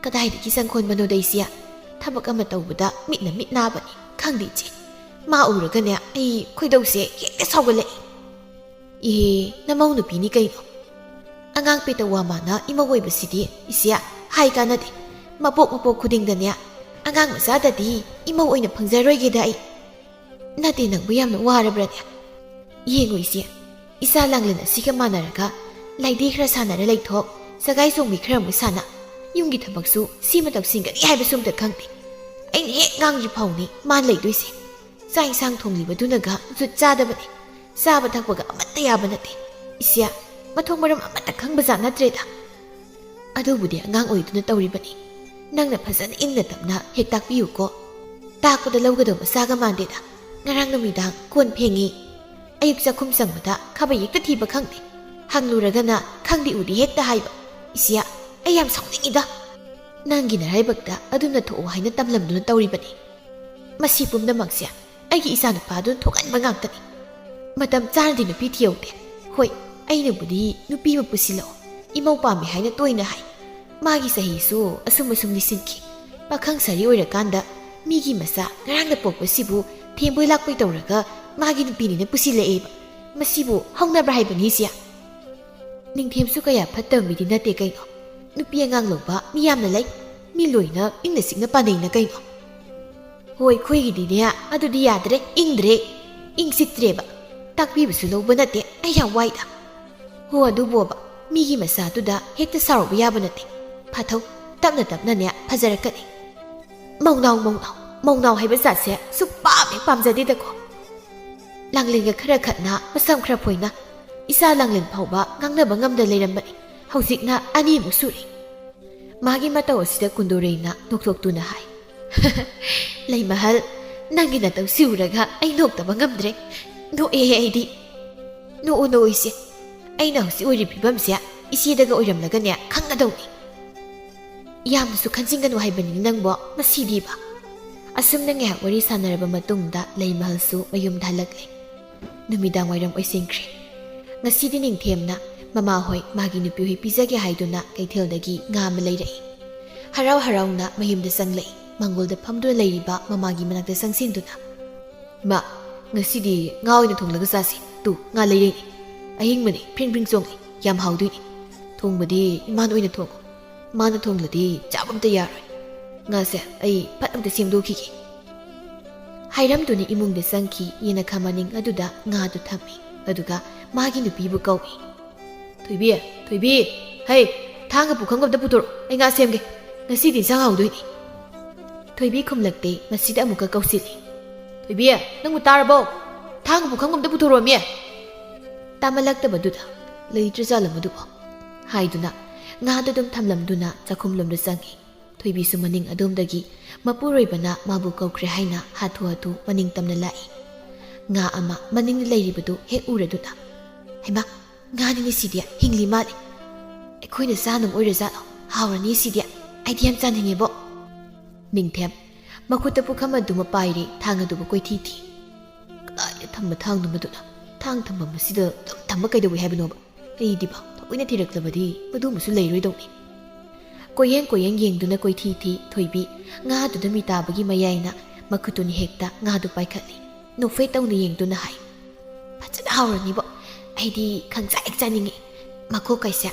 "ꯀꯗꯥꯏꯗꯒꯤ ꯆꯪꯈꯣꯟꯕꯅꯣꯗ ꯏꯆꯦ? ꯊꯕꯛ ꯑꯃ ꯇꯧꯕꯗ ꯃꯤꯠꯅ ꯃꯤꯠ ꯅꯥꯕꯅꯤ꯫ ꯈꯪꯗꯦ ꯏꯆꯦ, ꯃꯥ ꯎꯔꯒꯅꯦ ꯑꯩ ꯈꯣꯏꯗꯧꯁꯦ ꯍꯦꯛꯇ ꯁꯥꯎꯒꯠꯂꯛꯏ꯫" "ꯏꯍꯦ, ꯅꯃꯧ ꯅꯨꯄꯤꯅꯤ ꯀꯩꯅꯣ꯫ ꯑꯉꯥꯡ ꯄꯦꯇ ꯋꯥ ꯃꯥꯅ ꯏꯃꯧ ꯑꯣꯏꯕꯁꯤꯗꯤ ꯏꯆꯦ ꯍꯥꯏ ꯀꯥꯟꯅꯗꯦ꯫ ꯃꯄꯣꯛ ꯃꯄꯣꯛ ꯈꯨꯗꯤꯡꯗꯅꯦ ꯑꯉꯥꯡ ꯃꯆꯥꯗꯗꯤ ꯏꯃꯧ ꯑꯣꯏꯅ ꯐꯪꯖꯔꯣꯏꯒꯦꯗ ꯑꯩ꯫ ꯅꯠꯇꯦ, ꯅꯪꯕꯨ ꯌꯥꯝꯅ ꯋꯥꯔꯕ꯭ꯔꯅꯦ? ꯌꯦꯡꯉꯨ ꯏꯆꯦ, ꯏꯆꯥ ꯂꯥꯡꯂꯦꯟ ꯑꯁꯤꯒ ꯃꯥꯟꯅꯔꯒ ꯂꯥꯏꯙꯤ ꯈꯔ ꯁꯥꯟꯅꯔ ꯂꯩꯊꯣꯛ, ꯁꯒꯥꯏ ꯆꯣꯡꯕꯤ ꯈꯔ ꯑꯃꯨꯛ ꯁꯥꯟꯅ, ꯌꯨꯝꯒꯤ ꯊꯕꯛꯁꯨ ꯁꯤꯃ ꯇꯧꯁꯤꯟꯒꯅꯤ ꯍꯥꯏꯕꯁꯨ ꯑꯝꯇ ꯈꯪꯗꯦ꯫ ꯑꯩꯅ ꯍꯦꯛ ꯉꯥꯡꯗ꯭ꯔꯤ ꯐꯥꯎꯅꯤ ꯃꯥꯅ ꯂꯩꯗꯣꯏꯁꯦ꯫ ꯆꯥꯛ ꯏꯟꯁꯥꯡ ꯊꯣꯡꯂꯤꯕꯗꯨꯅꯒ ꯖꯨꯠ ꯆꯥꯗꯕꯅꯤ꯫ ꯆꯥꯕ ꯊꯛꯄꯒ ꯑꯃꯠꯇ ꯌꯥꯕ ꯅꯠꯇꯦ꯫ ꯏꯆꯦ, ꯃꯊꯣꯡ ꯃꯔꯝ ꯑꯃꯠꯇ ꯈꯪꯕꯖꯥꯠ ꯅꯠꯇ꯭ꯔꯦꯗ꯫ ꯑꯗꯨꯕꯨꯗꯤ ꯑꯉꯥꯡ ꯑꯣꯏꯗꯨꯅ ꯇꯧꯔꯤꯕꯅꯤ꯫ ꯅꯪꯅ ꯐꯖꯅ ꯏꯪꯅ ꯇꯞꯅ ꯍꯦꯛ ꯇꯥꯛꯄꯤꯌꯨꯀꯣ꯫ ꯇꯥꯛꯄꯗ ꯂꯧꯒꯗꯧꯕ ꯆꯥꯒ ꯃꯥꯟꯗꯦꯗ꯫ ꯉꯔꯥꯡ ꯅꯨꯃꯤꯗꯥꯡ ꯀꯣꯟ ꯐꯦꯡꯉꯤ꯫ ꯑꯌꯨꯛ ꯆꯥꯛꯈꯨꯝ ꯆꯪꯕꯗ ꯈꯥꯕꯩ ꯍꯦꯛꯇ ꯊꯤꯕ ꯈꯪꯗꯦ꯫ ꯍꯪꯂꯨꯔꯒꯅ ꯈꯪꯗꯦ ꯎꯗꯦ ꯍꯦꯛꯇ ꯍꯥꯏꯕ꯫ ꯏꯆꯦ, ꯑꯩ ꯌꯥꯝ ꯁꯥꯎꯅꯤꯡꯉꯤꯗ꯫ ꯅꯪꯒꯤ ꯅꯔꯥꯏꯕꯛꯇ ꯑꯗꯨꯅ ꯊꯣꯛꯑꯣ ꯍꯥꯏꯅ ꯇꯝꯂꯝꯗꯨꯅ ꯇꯧꯔꯤꯕꯅꯤ꯫ ꯃꯁꯤ ꯄꯨꯝꯅꯃꯛꯁꯦ ꯑꯩꯒꯤ ꯏꯆꯥꯅꯨꯄꯥꯗꯨꯅ ꯊꯣꯛꯍꯟꯕ ꯉꯥꯛꯇꯅꯤ꯫ ꯃꯇꯝ ꯆꯥꯅꯗꯤ ꯅꯨꯄꯤ ꯊꯤꯍꯧꯗꯦ꯫ ꯍꯣꯏ, ꯑꯩꯅꯕꯨꯗꯤ ꯅꯨꯄꯤ ꯑꯃ ꯄꯨꯁꯤꯜꯂꯛꯑꯣ, ꯏꯃꯧ ꯄꯥꯝꯃꯤ ꯍꯥꯏꯅ ꯇꯣꯏꯅ ꯍꯥꯏ꯫ ꯃꯥꯒꯤ ꯆꯍꯤꯁꯨ ꯑꯁꯨꯝ ꯑꯁꯨꯝ ꯂꯤꯁꯤꯟꯈꯤ꯫ ꯄꯥꯈꯪ ꯁꯥꯔꯤ ꯑꯣꯏꯔꯀꯥꯟꯗ ꯃꯤꯒꯤ ꯃꯆꯥ ꯉꯔꯥꯡꯗ ꯄꯣꯛꯄꯁꯤꯕꯨ ꯊꯦꯝꯕꯣꯏ ꯂꯥꯛꯄꯣꯏ ꯇꯧꯔꯒ ꯃꯥꯒꯤ ꯅꯨꯄꯤꯅꯤꯅ ꯄꯨꯁꯤꯜꯂꯛꯑꯦꯕ꯫ ꯃꯁꯤꯕꯨ ꯍꯧꯅꯕ꯭ꯔꯥ ꯍꯥꯏꯕꯅꯤ ꯏꯆꯦ? ꯅꯤꯡꯊꯦꯝꯁꯨ ꯀꯌꯥ ꯐꯠꯇꯕ ꯃꯤꯗꯤ ꯅꯠꯇꯦ ꯀꯩꯅꯣ꯫ ꯅꯨꯄꯤ ꯑꯉꯥꯡ ꯂꯧꯕ ꯃꯤ ꯌꯥꯝꯅ ꯂꯩ꯫ ꯃꯤ ꯂꯣꯏꯅ ꯏꯪꯅ ꯆꯤꯛꯅ ꯄꯥꯅꯩꯅ ꯀꯩꯅꯣ꯫ ꯍꯣꯏ, ꯑꯩꯈꯣꯏꯒꯤꯗꯤꯅꯦ ꯑꯗꯨꯗꯤ ꯌꯥꯗ꯭ꯔꯦ, ꯏꯪꯗ꯭ꯔꯦ, ꯏꯪ ꯆꯤꯛꯇ꯭ꯔꯦꯕ꯫ ꯇꯥꯛꯄꯤꯕꯁꯨ ꯂꯧꯕ ꯅꯠꯇꯦ, ꯑꯩ ꯌꯥꯝ ꯋꯥꯏꯗ꯫ ꯍꯣ, ꯑꯗꯨꯕꯣꯕ, ꯃꯤꯒꯤ ꯃꯆꯥꯗꯨꯗ ꯍꯦꯛꯇ ꯁꯥꯎꯔꯨꯕ ꯌꯥꯕ ꯅꯠꯇꯦ꯫ ꯐꯥꯊꯧ, ꯇꯞꯅ ꯇꯞꯅꯅꯦ ꯐꯖꯔꯛꯀꯅꯤ꯫ ꯃꯧꯅꯥꯎ, ꯃꯧꯅꯥꯎ, ꯃꯧꯅꯥꯎ ꯍꯥꯏꯕ ꯖꯥꯠꯁꯦ ꯁꯨꯛꯄꯥꯝ ꯍꯦꯛ ꯄꯥꯝꯖꯗꯦꯗꯀꯣ꯫ ꯂꯥꯡꯂꯦꯟꯒ ꯈꯔ ꯈꯠꯅ, ꯃꯁꯝ ꯈꯔ ꯐꯣꯏꯅ, ꯏꯆꯥ ꯂꯥꯡꯂꯦꯟ ꯐꯥꯎꯕ ꯉꯥꯡꯅꯕ ꯉꯝꯗ ꯂꯩꯔꯝꯕꯅꯤ꯫ ꯍꯧꯖꯤꯛꯅ ꯑꯅꯤꯃꯨꯛ ꯁꯨꯔꯦ꯫ ꯃꯥꯒꯤ ꯃꯇꯧ ꯑꯁꯤꯗ ꯀꯨꯟꯗꯣꯔꯩꯅ ꯅꯣꯛꯊꯣꯛꯇꯨꯅ ꯍꯥꯏ, "ꯂꯩꯃꯍꯜ, ꯅꯪꯒꯤ ꯅꯇꯧꯁꯤ ꯎꯔꯒ ꯑꯩ ꯅꯣꯛꯇꯕ ꯉꯝꯗ꯭ꯔꯦ꯫ ꯅꯣꯛꯑꯦ ꯑꯩꯗꯤ꯫ ꯅꯣꯛꯑꯣ, ꯅꯣꯛꯑꯣ ꯏꯆꯦ꯫ ꯑꯩꯅ ꯍꯧꯖꯤꯛ ꯑꯣꯏꯔꯤꯕ ꯐꯤꯕꯝꯁꯦ ꯏꯆꯦꯗꯒ ꯑꯣꯏꯔꯝꯂꯒꯅꯦ ꯈꯪꯒꯗꯧꯅꯤ꯫ ꯌꯥꯝꯅꯁꯨ ꯈꯟꯖꯤꯟꯒꯅꯨ ꯍꯥꯏꯕꯅꯤ ꯅꯪꯕꯣ, ꯃꯁꯤꯗꯤꯕ꯫" ꯑꯁꯨꯝꯅ ꯉꯥꯏꯍꯥꯛ ꯋꯥꯔꯤ ꯁꯥꯟꯅꯔꯕ ꯃꯇꯨꯡꯗ ꯂꯩꯃꯍꯜꯁꯨ ꯃꯌꯨꯝꯗ ꯍꯜꯂꯛꯂꯦ꯫ ꯅꯨꯃꯤꯗꯥꯡ ꯋꯥꯏꯔꯝ ꯑꯣꯏꯁꯤꯟꯈ꯭ꯔꯦ꯫ ꯉꯁꯤꯗꯤ ꯅꯤꯡꯊꯦꯝꯅ ꯃꯃꯥꯍꯣꯏ ꯃꯥꯒꯤ ꯅꯨꯄꯤꯍꯣꯏ ꯄꯤꯖꯒꯦ ꯍꯥꯏꯗꯨꯅ ꯀꯩꯊꯦꯜꯗꯒꯤ ꯉꯥ ꯑꯃ ꯂꯩꯔꯛꯏ꯫ ꯍꯔꯥꯎ ꯍꯔꯥꯎꯅ ꯃꯌꯨꯝꯗ ꯆꯪꯂꯛꯏ꯫ ꯃꯪꯒꯣꯜꯗ ꯐꯝꯗꯨꯅ ꯂꯩꯔꯤꯕ ꯃꯃꯥꯒꯤ ꯃꯅꯥꯛꯇ ꯆꯪꯁꯤꯟꯗꯨꯅ, "ꯏꯃꯥ, ꯉꯁꯤꯗꯤ ꯉꯥ ꯑꯣꯏꯅ ꯊꯣꯡꯂꯒ ꯆꯥꯁꯤ꯫ ꯇꯨ, ꯉꯥ ꯂꯩꯔꯛꯏꯅꯤ꯫ ꯑꯍꯤꯡꯕꯅꯤ, ꯐ꯭ꯔꯤꯡ ꯐ꯭ꯔꯤꯡ ꯆꯣꯡꯉꯤ꯫ ꯌꯥꯝ ꯍꯥꯎꯗꯣꯏꯅꯤ꯫ ꯊꯣꯡꯕꯗꯤ ꯏꯃꯥꯅ ꯑꯣꯏꯅ ꯊꯣꯡꯉꯨ꯫ ꯃꯥꯅ ꯊꯣꯡꯂꯗꯤ ꯆꯥꯕ ꯑꯝꯇ ꯌꯥꯔꯣꯏ꯫ ꯉꯥꯁꯦ ꯑꯩ ꯐꯠ ꯑꯝꯇ ꯁꯦꯝꯗꯣꯛꯈꯤꯒꯦ꯫" ꯍꯥꯏꯔꯝꯗꯨꯅ ꯏꯃꯨꯡꯗ ꯆꯪꯈꯤ꯫ ꯌꯦꯅꯈꯥ ꯃꯅꯤꯡ ꯑꯗꯨꯗ ꯉꯥꯗꯨ ꯊꯝꯃꯤ꯫ ꯑꯗꯨꯒ ꯃꯥꯒꯤ ꯅꯨꯄꯤꯕꯨ ꯀꯧꯏ꯫ "ꯊꯣꯏꯕꯤ, ꯊꯣꯏꯕꯤ, ꯍꯩ, ꯊꯥꯡꯒ ꯄꯨꯈꯝꯒ ꯑꯝꯇ ꯄꯨꯊꯣꯔꯛꯑꯣ, ꯑꯩ ꯉꯥ ꯁꯦꯝꯒꯦ꯫ ꯉꯁꯤꯗꯤ ꯏꯟꯁꯥꯡ ꯍꯥꯎꯗꯣꯏꯅꯤ꯫" ꯊꯣꯏꯕꯤ ꯈꯨꯝꯂꯛꯇꯦ꯫ ꯃꯁꯤꯗ ꯑꯃꯨꯛꯀ ꯀꯧꯁꯤꯜꯂꯤ꯫ "ꯊꯣꯏꯕꯤ, ꯅꯪꯕꯨ ꯇꯥꯔꯕꯣ? "ꯊꯥꯡꯒ ꯄꯨꯈꯝ ꯑꯝꯇ ꯄꯨꯊꯣꯔꯛꯑꯣꯃꯤ!" ꯇꯥꯃꯜꯂꯛꯇꯕꯗꯨꯗ, "ꯂꯩꯇ꯭ꯔꯖꯥꯠꯂ ꯃꯗꯨꯕꯣ?" ꯍꯥꯏꯗꯨꯅ ꯉꯥꯗꯨ ꯑꯗꯨꯝ ꯊꯝꯂꯝꯗꯨꯅ ꯆꯥꯛꯈꯨꯝꯂꯣꯝꯗ ꯆꯪꯉꯤ꯫ ꯊꯣꯏꯕꯤꯁꯨ ꯃꯅꯤꯡ ꯑꯗꯣꯝꯗꯒꯤ ꯃꯄꯨꯔꯣꯏꯕꯅ ꯃꯥꯕꯨ ꯀꯧꯈ꯭ꯔꯦ ꯍꯥꯏꯅ ꯍꯥꯊꯨ ꯍꯥꯊꯨ ꯃꯅꯤꯡ ꯇꯝꯅ ꯂꯥꯛꯏ꯫ ꯉꯥ ꯑꯃ ꯃꯅꯤꯡꯗ ꯂꯩꯔꯤꯕꯗꯨ ꯍꯦꯛ ꯎꯔꯗꯨꯅ, "ꯍꯩꯃꯥ, ꯉꯥꯅꯤꯅꯦ ꯁꯤꯗꯤ, ꯍꯤꯡꯂꯤ ꯃꯥꯜꯂꯦ꯫ ꯑꯩꯈꯣꯏꯅ ꯆꯥꯅꯕ ꯑꯣꯏꯔꯖꯥꯠꯂꯣ? ꯍꯥꯎꯔꯅꯤ ꯁꯤꯗꯤ, ꯑꯩꯗꯤ ꯌꯥꯝ ꯆꯥꯅꯤꯡꯉꯦꯕꯣ꯫" ꯅꯤꯡꯊꯦꯝ ꯃꯈꯨꯠꯇ ꯄꯨꯈꯝ ꯑꯗꯨꯃ ꯄꯥꯏꯔꯦ, ꯊꯥꯡ ꯑꯗꯨꯕꯨ ꯀꯣꯏꯊꯤ ꯊꯤ꯫ "ꯀꯗꯥꯏꯗ ꯊꯝꯕ ꯊꯥꯡꯅꯣ ꯃꯗꯨꯅ? ꯊꯥꯡ ꯊꯝꯐꯝ ꯑꯁꯤꯗ ꯑꯗꯨꯝ ꯊꯝꯕ ꯀꯩꯗꯧꯏ ꯍꯥꯏꯕꯅꯣꯕ? ꯑꯩꯗꯤꯕ ꯊꯑꯣꯏꯅ ꯊꯤꯔꯛꯂꯕꯗꯤ ꯃꯗꯨꯃꯁꯨ ꯂꯩꯔꯣꯏꯗꯧꯅꯤ꯫" ꯀꯣꯏꯌꯦꯡ ꯀꯣꯏꯌꯦꯡ ꯌꯦꯡꯗꯨꯅ ꯀꯣꯏꯊꯤ ꯊꯤ ꯊꯣꯏꯕꯤ꯫ ꯉꯥꯗꯨꯗ ꯃꯤ ꯇꯥꯕꯒꯤ ꯃꯌꯥꯏꯅ ꯃꯈꯨꯠꯇꯨꯅ ꯍꯦꯛꯇ ꯉꯥꯗꯨ ꯄꯥꯏꯈꯠꯂꯤ꯫ ꯅꯣꯛꯐꯦꯠ ꯇꯧꯅ ꯌꯦꯡꯗꯨꯅ ꯍꯥꯏ, "ꯐꯖꯅ ꯍꯥꯎꯔꯅꯤꯕꯣ꯫ ꯑꯩꯗꯤ ꯈꯪꯆꯥ ꯍꯦꯛ ꯆꯥꯅꯤꯡꯉꯤ꯫ ꯃꯀꯣꯛ ꯀꯥꯏꯁꯦ꯫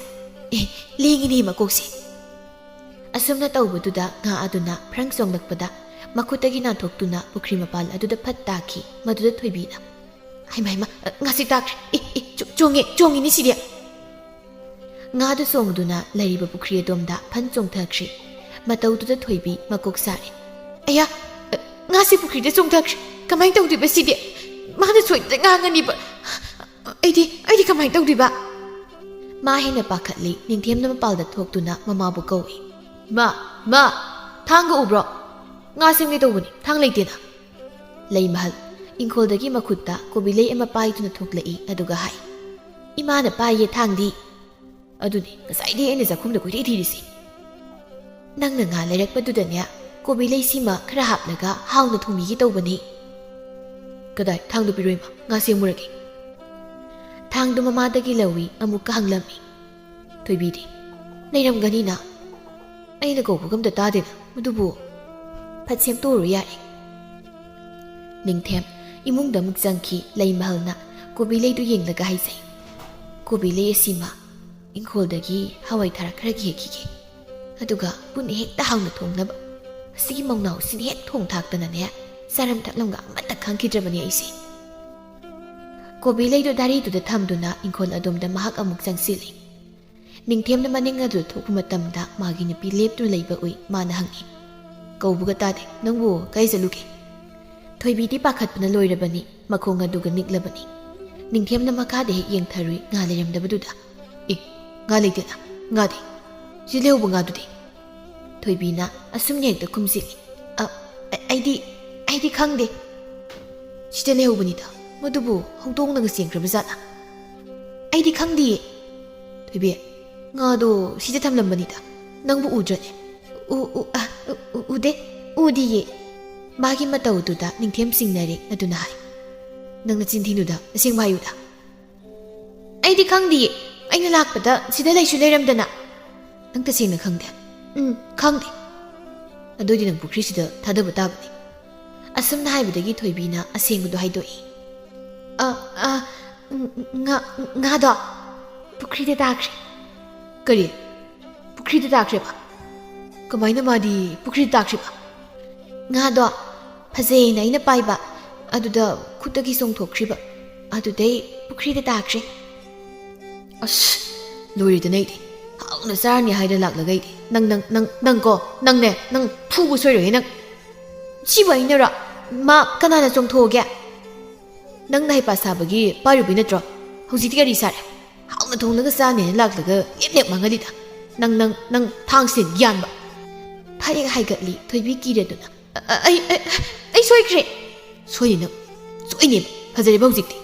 ꯑꯦ, ꯂꯦꯡꯉꯤꯅꯦ ꯃꯀꯣꯛꯁꯦ꯫" ꯑꯁꯨꯝꯅ ꯇꯧꯕꯗꯨꯗ ꯉꯥ ꯑꯗꯨꯅ ꯐ꯭ꯔꯪ ꯆꯣꯡꯂꯛꯄꯗ ꯃꯈꯨꯠꯇꯒꯤ ꯅꯥꯟꯊꯣꯛꯇꯨꯅ ꯄꯨꯈ꯭ꯔꯤ ꯃꯄꯥꯜ ꯑꯗꯨꯗ ꯐꯠ ꯇꯥꯈꯤ꯫ ꯃꯗꯨꯗ ꯊꯣꯏꯕꯤꯅ, "ꯍꯩꯃꯥ, ꯍꯩꯃꯥ, ꯉꯥꯁꯤ ꯇꯥꯈ꯭ꯔꯦ꯫ ꯑꯦ, ꯑꯦ, ꯆꯣ-, ꯆꯣꯡꯉꯦ, ꯆꯣꯡꯉꯤꯅꯦ ꯁꯤꯗꯤ!" ꯉꯥꯗꯨ ꯆꯣꯡꯗꯨꯅ ꯂꯩꯔꯤꯕ ꯄꯨꯈ꯭ꯔꯤ ꯑꯗꯣꯝꯗ ꯐꯟ ꯆꯣꯡꯊꯈ꯭ꯔꯤ꯫ ꯃꯇꯧꯗꯨꯗ ꯊꯣꯏꯕꯤ ꯃꯀꯣꯛ ꯁꯥꯔꯦ꯫ "ꯑꯌꯥ, ꯉꯥꯁꯤ ꯄꯨꯈ꯭ꯔꯤꯗ ꯆꯣꯡꯊꯈ꯭ꯔꯦ꯫ ꯀꯃꯥꯏꯅ ꯇꯧꯗꯣꯏꯕ ꯁꯤꯗꯤ? ꯃꯥꯅ ꯁꯣꯏꯗꯅ ꯉꯥꯡꯉꯅꯤꯕ꯫ ꯑꯩꯗꯤ, ꯑꯩꯗꯤ ꯀꯃꯥꯏꯅ ꯇꯧꯗꯣꯏꯕ?" ꯃꯥ ꯍꯦꯟꯅ ꯄꯥꯈꯠꯂꯤ꯫ ꯅꯤꯡꯊꯦꯝꯅ ꯃꯄꯥꯜꯗ ꯊꯣꯛꯇꯨꯅ ꯃꯃꯥꯕꯨ ꯀꯧꯏ꯫ "ꯏꯃꯥ, ꯏꯃꯥ, ꯊꯥꯡꯒ ꯎꯕ꯭ꯔꯣ? ꯉꯥ ꯁꯦꯝꯒꯦ ꯇꯧꯕꯅꯤ, ꯊꯥꯡ ꯂꯩꯇꯦꯅ꯫" ꯂꯩꯃꯍꯜ ꯏꯪꯈꯣꯜꯗꯒꯤ ꯃꯈꯨꯠꯇ ꯀꯣꯕꯤ ꯂꯩ ꯑꯃ ꯄꯥꯏꯗꯨꯅ ꯊꯣꯛꯂꯛꯏ, ꯑꯗꯨꯒ ꯍꯥꯏ, "ꯏꯃꯥꯅ ꯄꯥꯏꯌꯦ ꯊꯥꯡꯗꯤ꯫" "ꯑꯗꯨꯅꯤ ꯉꯁꯥꯏꯗꯩ ꯑꯩꯅ ꯆꯥꯛꯈꯨꯝꯗ ꯀꯣꯏꯊꯤ ꯊꯤꯔꯤꯁꯤ꯫ ꯅꯪꯅ ꯉꯥ ꯂꯩꯔꯛꯄꯗꯨꯗꯅꯦ, ꯀꯣꯕꯤ ꯂꯩꯁꯤꯃ ꯈꯔ ꯍꯥꯞꯂꯒ ꯍꯥꯎꯅ ꯊꯣꯡꯕꯤꯒꯦ ꯇꯧꯕꯅꯤ꯫" "ꯀꯗꯥꯏ? ꯊꯥꯡꯗꯨ ꯄꯤꯔꯣ ꯏꯃꯥ, ꯉꯥ ꯁꯦꯝꯃꯨꯔꯒꯦ꯫" ꯊꯥꯡꯗꯨ ꯃꯃꯥꯗꯒꯤ ꯂꯧꯏ, ꯑꯃꯨꯛꯀ ꯍꯪꯂꯝꯃꯤ꯫ ꯊꯣꯏꯕꯤꯗꯤ, "ꯂꯩꯔꯝꯒꯅꯤꯅ꯫ ꯑꯩꯅ ꯀꯧꯕꯒ ꯑꯝꯇ ꯇꯥꯗꯦꯅ ꯃꯗꯨꯕꯨ꯫ ꯐꯠ ꯁꯦꯝꯇꯣꯛꯎꯔꯣ ꯌꯥꯔꯦ꯫" ꯅꯤꯡꯊꯦꯝ ꯏꯃꯨꯡꯗ ꯑꯃꯨꯛ ꯆꯪꯈꯤ꯫ ꯂꯩꯃꯍꯜꯅ ꯀꯣꯕꯤ ꯂꯩꯗꯨ ꯌꯦꯡꯂꯒ ꯍꯥꯏꯖꯩ, "ꯀꯣꯕꯤ ꯂꯩ ꯑꯁꯤꯃ ꯏꯪꯈꯣꯜꯗꯒꯤ ꯍꯋꯥꯏ ꯊꯔꯥꯛ ꯈꯔꯒꯤ ꯍꯦꯛꯈꯤꯒꯦ꯫ ꯑꯗꯨꯒ ꯄꯨꯟꯅ ꯍꯦꯛꯇ ꯍꯥꯎꯅ ꯊꯣꯡꯅꯕ꯫ ꯑꯁꯤꯒꯤ ꯃꯧꯅꯥꯎꯁꯤꯅ ꯍꯦꯛ ꯊꯣꯡ ꯊꯥꯛꯇꯅꯅꯦ, ꯆꯥꯔꯝ ꯊꯛꯂꯝꯒ ꯑꯃꯠꯇ ꯈꯪꯈꯤꯗ꯭ꯔꯕꯅꯤ ꯑꯩꯁꯦ꯫" ꯀꯣꯕꯤ ꯂꯩꯗꯨ ꯗꯥꯔꯤꯗꯨꯗ ꯊꯝꯗꯨꯅ ꯏꯪꯈꯣꯜ ꯑꯗꯣꯝꯗ ꯃꯍꯥꯛ ꯑꯃꯨꯛ ꯆꯪꯁꯤꯜꯂꯤ꯫ ꯅꯤꯡꯊꯦꯝꯅ ꯃꯅꯤꯡ ꯑꯗꯨꯗ ꯊꯣꯛꯄ ꯃꯇꯝꯗ ꯃꯥꯒꯤ ꯅꯨꯄꯤ ꯂꯦꯞꯇꯨꯅ ꯂꯩꯕ ꯎꯏ꯫ ꯃꯥꯅ ꯍꯪꯉꯤ, "ꯀꯧꯕꯒ ꯇꯥꯗꯦ, ꯅꯪꯕꯨ ꯀꯥꯏ ꯆꯠꯂꯨꯒꯦ?" ꯊꯣꯏꯕꯤꯗꯤ ꯄꯥꯈꯠꯄꯅ ꯂꯣꯏꯔꯕꯅꯤ, ꯃꯈꯣꯡ ꯑꯗꯨꯒ ꯅꯤꯛꯂꯕꯅꯤ꯫ ꯅꯤꯡꯊꯦꯝꯅ ꯃꯈꯥꯗ ꯍꯦꯛ ꯌꯦꯡꯊꯔꯨꯏ, ꯉꯥ ꯂꯩꯔꯝꯗꯕꯗꯨꯗ꯫ "ꯑꯦ, ꯉꯥ ꯂꯩꯇꯦꯅ, ꯉꯥꯗꯤ? ꯁꯤ ꯂꯩꯍꯧꯕ ꯉꯥꯗꯨꯗꯤ?" ꯊꯣꯏꯕꯤꯅ ꯑꯁꯨꯝꯅ ꯍꯦꯛꯇ ꯈꯨꯝꯖꯤꯜꯂꯤ꯫ "ꯑ, ꯑ, ꯑꯩꯗꯤ, ꯑꯩꯗꯤ ꯈꯪꯗꯦ꯫ ꯁꯤꯗ ꯂꯩꯍꯧꯕꯅꯤꯗ, ꯃꯗꯨꯕꯨ ꯍꯧꯗꯣꯡꯅꯒ ꯆꯦꯟꯈ꯭ꯔꯕ ꯖꯥꯠꯂꯥ?" "ꯑꯩꯗꯤ ꯈꯪꯗꯤꯌꯦ꯫" "ꯊꯣꯏꯕꯤ, ꯉꯥꯗꯣ ꯁꯤꯗ ꯊꯝꯂꯝꯕꯅꯤꯗ, ꯅꯪꯕꯨ ꯎꯗ꯭ꯔꯅꯦ?" "ꯎ, ꯎ, ꯑ, ꯎ, ꯎ, ꯎꯗꯦ, ꯎꯗꯤꯌꯦ꯫" ꯃꯥꯒꯤ ꯃꯇꯧꯗꯨꯗ ꯅꯤꯡꯊꯦꯝ ꯆꯤꯡꯅꯔꯦ, ꯑꯗꯨꯅ ꯍꯥꯏ, "ꯅꯪ ꯅꯆꯤꯟ ꯊꯤꯅꯨꯗ, ꯑꯁꯦꯡꯕ ꯍꯥꯏꯌꯨꯗ꯫" "ꯑꯩꯗꯤ ꯈꯪꯗꯤꯌꯦ, ꯑꯩꯅ ꯂꯥꯛꯄꯗ ꯁꯤꯗ ꯂꯩꯁꯨ ꯂꯩꯔꯝꯗꯅ꯫" "ꯅꯪ ꯇꯁꯦꯡꯅ ꯈꯪꯗꯦ?" "ꯎꯝ, ꯈꯪꯗꯦ꯫" "ꯑꯗꯨꯗꯤ ꯅꯪ ꯄꯨꯈ꯭ꯔꯤꯁꯤꯗ ꯊꯥꯗꯕ ꯇꯥꯕꯅꯤ꯫" ꯑꯁꯨꯝꯅ ꯍꯥꯏꯕꯗꯒꯤ ꯊꯣꯏꯕꯤꯅ ꯑꯁꯦꯡꯕꯗꯣ ꯍꯥꯏꯗꯣꯛꯏ꯫ "ꯑ, ꯑ, ꯎꯝ, ꯉꯥ, ꯉꯥꯗꯣ ꯄꯨꯈ꯭ꯔꯤꯗ ꯇꯥꯈ꯭ꯔꯦ꯫" "ꯀꯔꯤ? ꯄꯨꯈ꯭ꯔꯤꯗ ꯇꯥꯈ꯭ꯔꯦꯕ? ꯀꯃꯥꯏꯅ ꯃꯥꯗꯤ ꯄꯨꯈ꯭ꯔꯤꯗ ꯇꯥꯈ꯭ꯔꯤꯕ?" "ꯉꯥꯗꯣ ꯐꯖꯩꯅ ꯑꯩꯅ ꯄꯥꯏꯕ, ꯑꯗꯨꯗ ꯈꯨꯠꯇꯒꯤ ꯆꯣꯡꯊꯣꯛꯈ꯭ꯔꯤꯕ, ꯑꯗꯨꯗꯩ ꯄꯨꯈ꯭ꯔꯤꯗ ꯇꯥꯈ꯭ꯔꯦ꯫" "ꯑꯁ, ꯂꯣꯏꯔꯦꯗꯅ ꯑꯩꯗꯤ꯫ ꯍꯥꯎꯅ ꯆꯥꯔꯅꯤ ꯍꯥꯏꯗꯅ ꯂꯥꯛꯂꯒ ꯑꯩꯗꯤ꯫ ꯅꯪ, ꯅꯪ, ꯅꯪ, ꯅꯪꯀꯣ, ꯅꯪꯅꯦ, ꯅꯪ ꯐꯨꯕ ꯁꯣꯏꯔꯣꯏꯍꯦ ꯅꯪ꯫" "ꯁꯤꯕꯨ ꯑꯩꯅꯔꯣ? ꯃꯥ ꯀꯅꯥꯅ ꯆꯣꯡꯊꯣꯛꯑꯒꯦ?" "ꯅꯪꯅ ꯍꯩꯄꯥ ꯁꯥꯕꯒꯤ ꯄꯥꯏꯔꯨꯕꯩ ꯅꯠꯇ꯭ꯔꯣ? ꯍꯧꯖꯤꯛꯇꯤ ꯀꯔꯤ ꯁꯥꯔꯦ? ꯍꯥꯎꯅ ꯊꯣꯡꯂꯒ ꯆꯥꯅꯦꯅ ꯂꯥꯛꯂꯒ ꯂꯦꯞ ꯂꯦꯞ ꯃꯥꯡꯍꯜꯂꯤꯗ꯫ ꯅꯪ, ꯅꯪ, ꯅꯪ ꯊꯥꯡꯁꯤꯅ ꯌꯥꯟꯕ꯫" ꯐꯔꯦ ꯍꯥꯏꯒꯠꯂꯤ ꯊꯣꯏꯕꯤ ꯀꯤꯔꯗꯨꯅ꯫ "ꯑ, ꯑ, "ꯑꯩ, ꯑꯩ, ꯑꯩ ꯁꯣꯏꯈ꯭ꯔꯦ꯫" "ꯁꯣꯏꯅꯤ ꯅꯪ, ꯁꯣꯏꯅꯦꯕ꯫ ꯐꯖꯔꯦꯕ ꯍꯧꯖꯤꯛꯇꯤ꯫"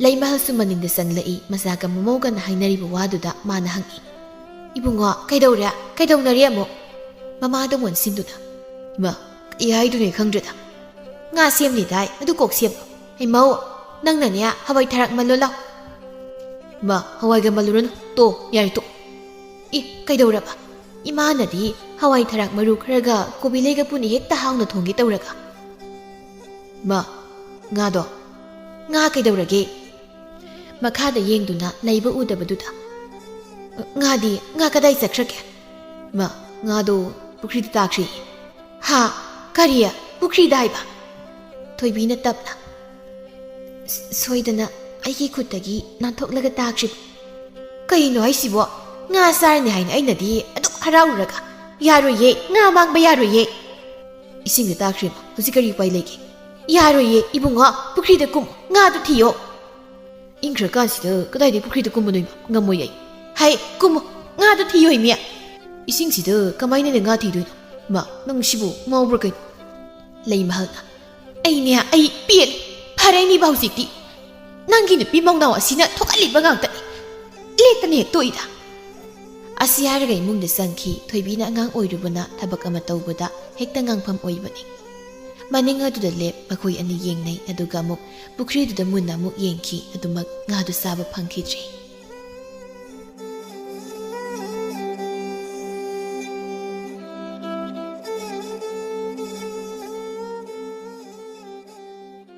ꯂꯩꯃꯍꯜꯁꯨ ꯃꯅꯤꯡꯗ ꯆꯪꯂꯛꯏ, ꯃꯆꯥꯒ ꯃꯃꯧꯒꯅ ꯍꯥꯏꯅꯔꯤꯕ ꯋꯥꯗꯨꯗ ꯃꯥꯅ ꯍꯪꯏ, "ꯏꯕꯨꯡꯉꯣ, ꯀꯩꯗꯧꯔꯦ? ꯀꯩꯗꯧꯅꯔꯦ ꯑꯃꯨꯛ?" ꯃꯃꯥꯗ ꯑꯣꯟꯁꯤꯟꯗꯨꯅ, "ꯏꯃꯥ, ꯀꯩ ꯍꯥꯏꯗꯣꯏꯅꯣ ꯈꯪꯗ꯭ꯔꯦꯗ꯫ ꯉꯥ ꯁꯦꯝꯅꯤ ꯗꯥꯏ, ꯑꯗꯨ ꯀꯣꯛ ꯁꯦꯝꯃꯣ꯫ ꯍꯩꯃꯧ, ꯅꯪꯅꯅꯦ ꯍꯋꯥꯏ ꯊꯔꯥꯛ ꯃꯜꯂꯣ ꯂꯥꯎ꯫" "ꯏꯃꯥ, ꯍꯋꯥꯏꯒ ꯃꯜꯂꯨꯔꯅꯨ, ꯇꯣ, ꯌꯥꯔꯦ ꯇꯣ꯫" "ꯏ, ꯀꯩꯗꯧꯔꯕ? ꯏꯃꯥꯅꯗꯤ ꯍꯋꯥꯏ ꯊꯔꯥꯛ ꯃꯔꯨ ꯈꯔꯒ ꯀꯣꯕꯤ ꯂꯩꯒ ꯄꯨꯟꯅ ꯍꯦꯛꯇ ꯍꯥꯎꯅ ꯊꯣꯡꯒꯦ ꯇꯧꯔꯒ꯫" "ꯏꯃꯥ, ꯉꯥꯗꯣ, ꯉꯥ ꯀꯩꯗꯧꯔꯒꯦ?" ꯃꯈꯥꯗ ꯌꯦꯡꯗꯨꯅ ꯂꯩꯕ ꯎꯗꯕꯗꯨꯗ, "ꯉꯥꯗꯤ, ꯉꯥ ꯀꯗꯥꯏ ꯆꯠꯈ꯭ꯔꯒꯦ?" "ꯏꯃꯥ, ꯉꯥꯗꯣ ꯄꯨꯈ꯭ꯔꯤꯗ ꯇꯥꯈ꯭ꯔꯦ꯫" "ꯍꯥ? ꯀꯔꯤ? ꯄꯨꯈ꯭ꯔꯤꯗ ꯍꯥꯏꯕ?" ꯊꯣꯏꯕꯤꯅ ꯇꯞꯅ, "ꯁ-, ꯁꯣꯏꯗꯅ ꯑꯩꯒꯤ ꯈꯨꯠꯇꯒꯤ ꯅꯥꯟꯊꯣꯛꯂꯒ ꯇꯥꯈ꯭ꯔꯤꯕ꯫" "ꯀꯩꯅꯣ ꯍꯥꯏꯁꯤꯕꯣ? ꯉꯥ ꯆꯥꯔꯅꯤ ꯍꯥꯏꯅ ꯑꯩꯅꯗꯤ ꯑꯗꯨꯛ ꯍꯔꯥꯎꯔꯨꯔꯒ꯫ ꯌꯥꯔꯣꯏꯌꯦ, ꯉꯥ ꯃꯥꯡꯕ ꯌꯥꯔꯣꯏꯌꯦ꯫" "ꯏꯁꯤꯡꯗ ꯇꯥꯈ꯭ꯔꯦꯕ, ꯍꯧꯖꯤꯛ ꯀꯔꯤ ꯎꯄꯥꯏ ꯂꯩꯒꯦ?" "ꯌꯥꯔꯣꯏꯌꯦ ꯏꯕꯨꯡꯉꯣ, ꯄꯨꯈ꯭ꯔꯤꯗ ꯀꯨꯝꯃꯣ, ꯉꯥꯗꯣ ꯊꯤꯌꯣ꯫" "ꯏꯪꯈ꯭ꯔꯀꯥꯟꯁꯤꯗ ꯀꯗꯥꯏꯗꯒꯤ ꯄꯨꯈ꯭ꯔꯤꯗ ꯀꯨꯝꯃꯨꯗꯣꯏꯅꯣ? ꯉꯝꯃꯣꯏ ꯑꯩ꯫" "ꯍꯥꯏ, ꯀꯨꯝꯃꯣ, ꯉꯥꯗꯣ ꯊꯤꯌꯣ ꯏꯃꯤ꯫" "ꯏꯁꯤꯡꯁꯤꯗ ꯀꯃꯥꯏꯅ ꯉꯥ ꯊꯤꯗꯣꯏꯅꯣ? ꯃꯥ, ꯅꯪ ꯁꯤꯕꯨ ꯉꯥꯎꯕ꯭ꯔꯥ ꯀꯩꯅꯣ?" ꯂꯩꯃꯍꯜꯅ, "ꯑꯩꯅꯦ, ꯑꯩ ꯄꯦꯜꯂꯦ꯫ ꯐꯔꯦ ꯏꯅꯤꯕ ꯍꯧꯖꯤꯛꯇꯤ꯫ ꯅꯪꯒꯤ ꯅꯨꯄꯤ ꯃꯧꯅꯥꯎ ꯑꯁꯤꯅ ꯊꯣꯛꯍꯜꯂꯤꯕ ꯉꯥꯛꯇꯅꯤ꯫ ꯂꯦꯛꯇꯅ ꯍꯦꯛ ꯇꯣꯛꯏꯗ꯫" ꯑꯁꯤ ꯍꯥꯏꯔꯒ ꯏꯃꯨꯡꯗ ꯆꯪꯈꯤ꯫ ꯊꯣꯏꯕꯤꯅ ꯑꯉꯥꯡ ꯑꯣꯏꯔꯨꯕꯅ ꯊꯕꯛ ꯑꯃ ꯇꯧꯕꯗ ꯍꯦꯛꯇ ꯉꯥꯡꯐꯝ ꯑꯣꯏꯕꯅꯤ꯫ ꯃꯅꯤꯡ ꯑꯗꯨꯗ ꯂꯦꯞ ꯃꯈꯣꯏ ꯑꯅꯤ ꯌꯦꯡꯅꯩ, ꯑꯗꯨꯒ ꯑꯃꯨꯛ ꯄꯨꯈ꯭ꯔꯤꯗꯨꯗ ꯃꯨꯟꯅ ꯑꯃꯨꯛ ꯌꯦꯡꯈꯤ꯫ ꯑꯗꯨꯃꯛ ꯉꯥꯗꯨ ꯆꯥꯕ ꯐꯪꯈꯤꯗ꯭ꯔꯦ꯫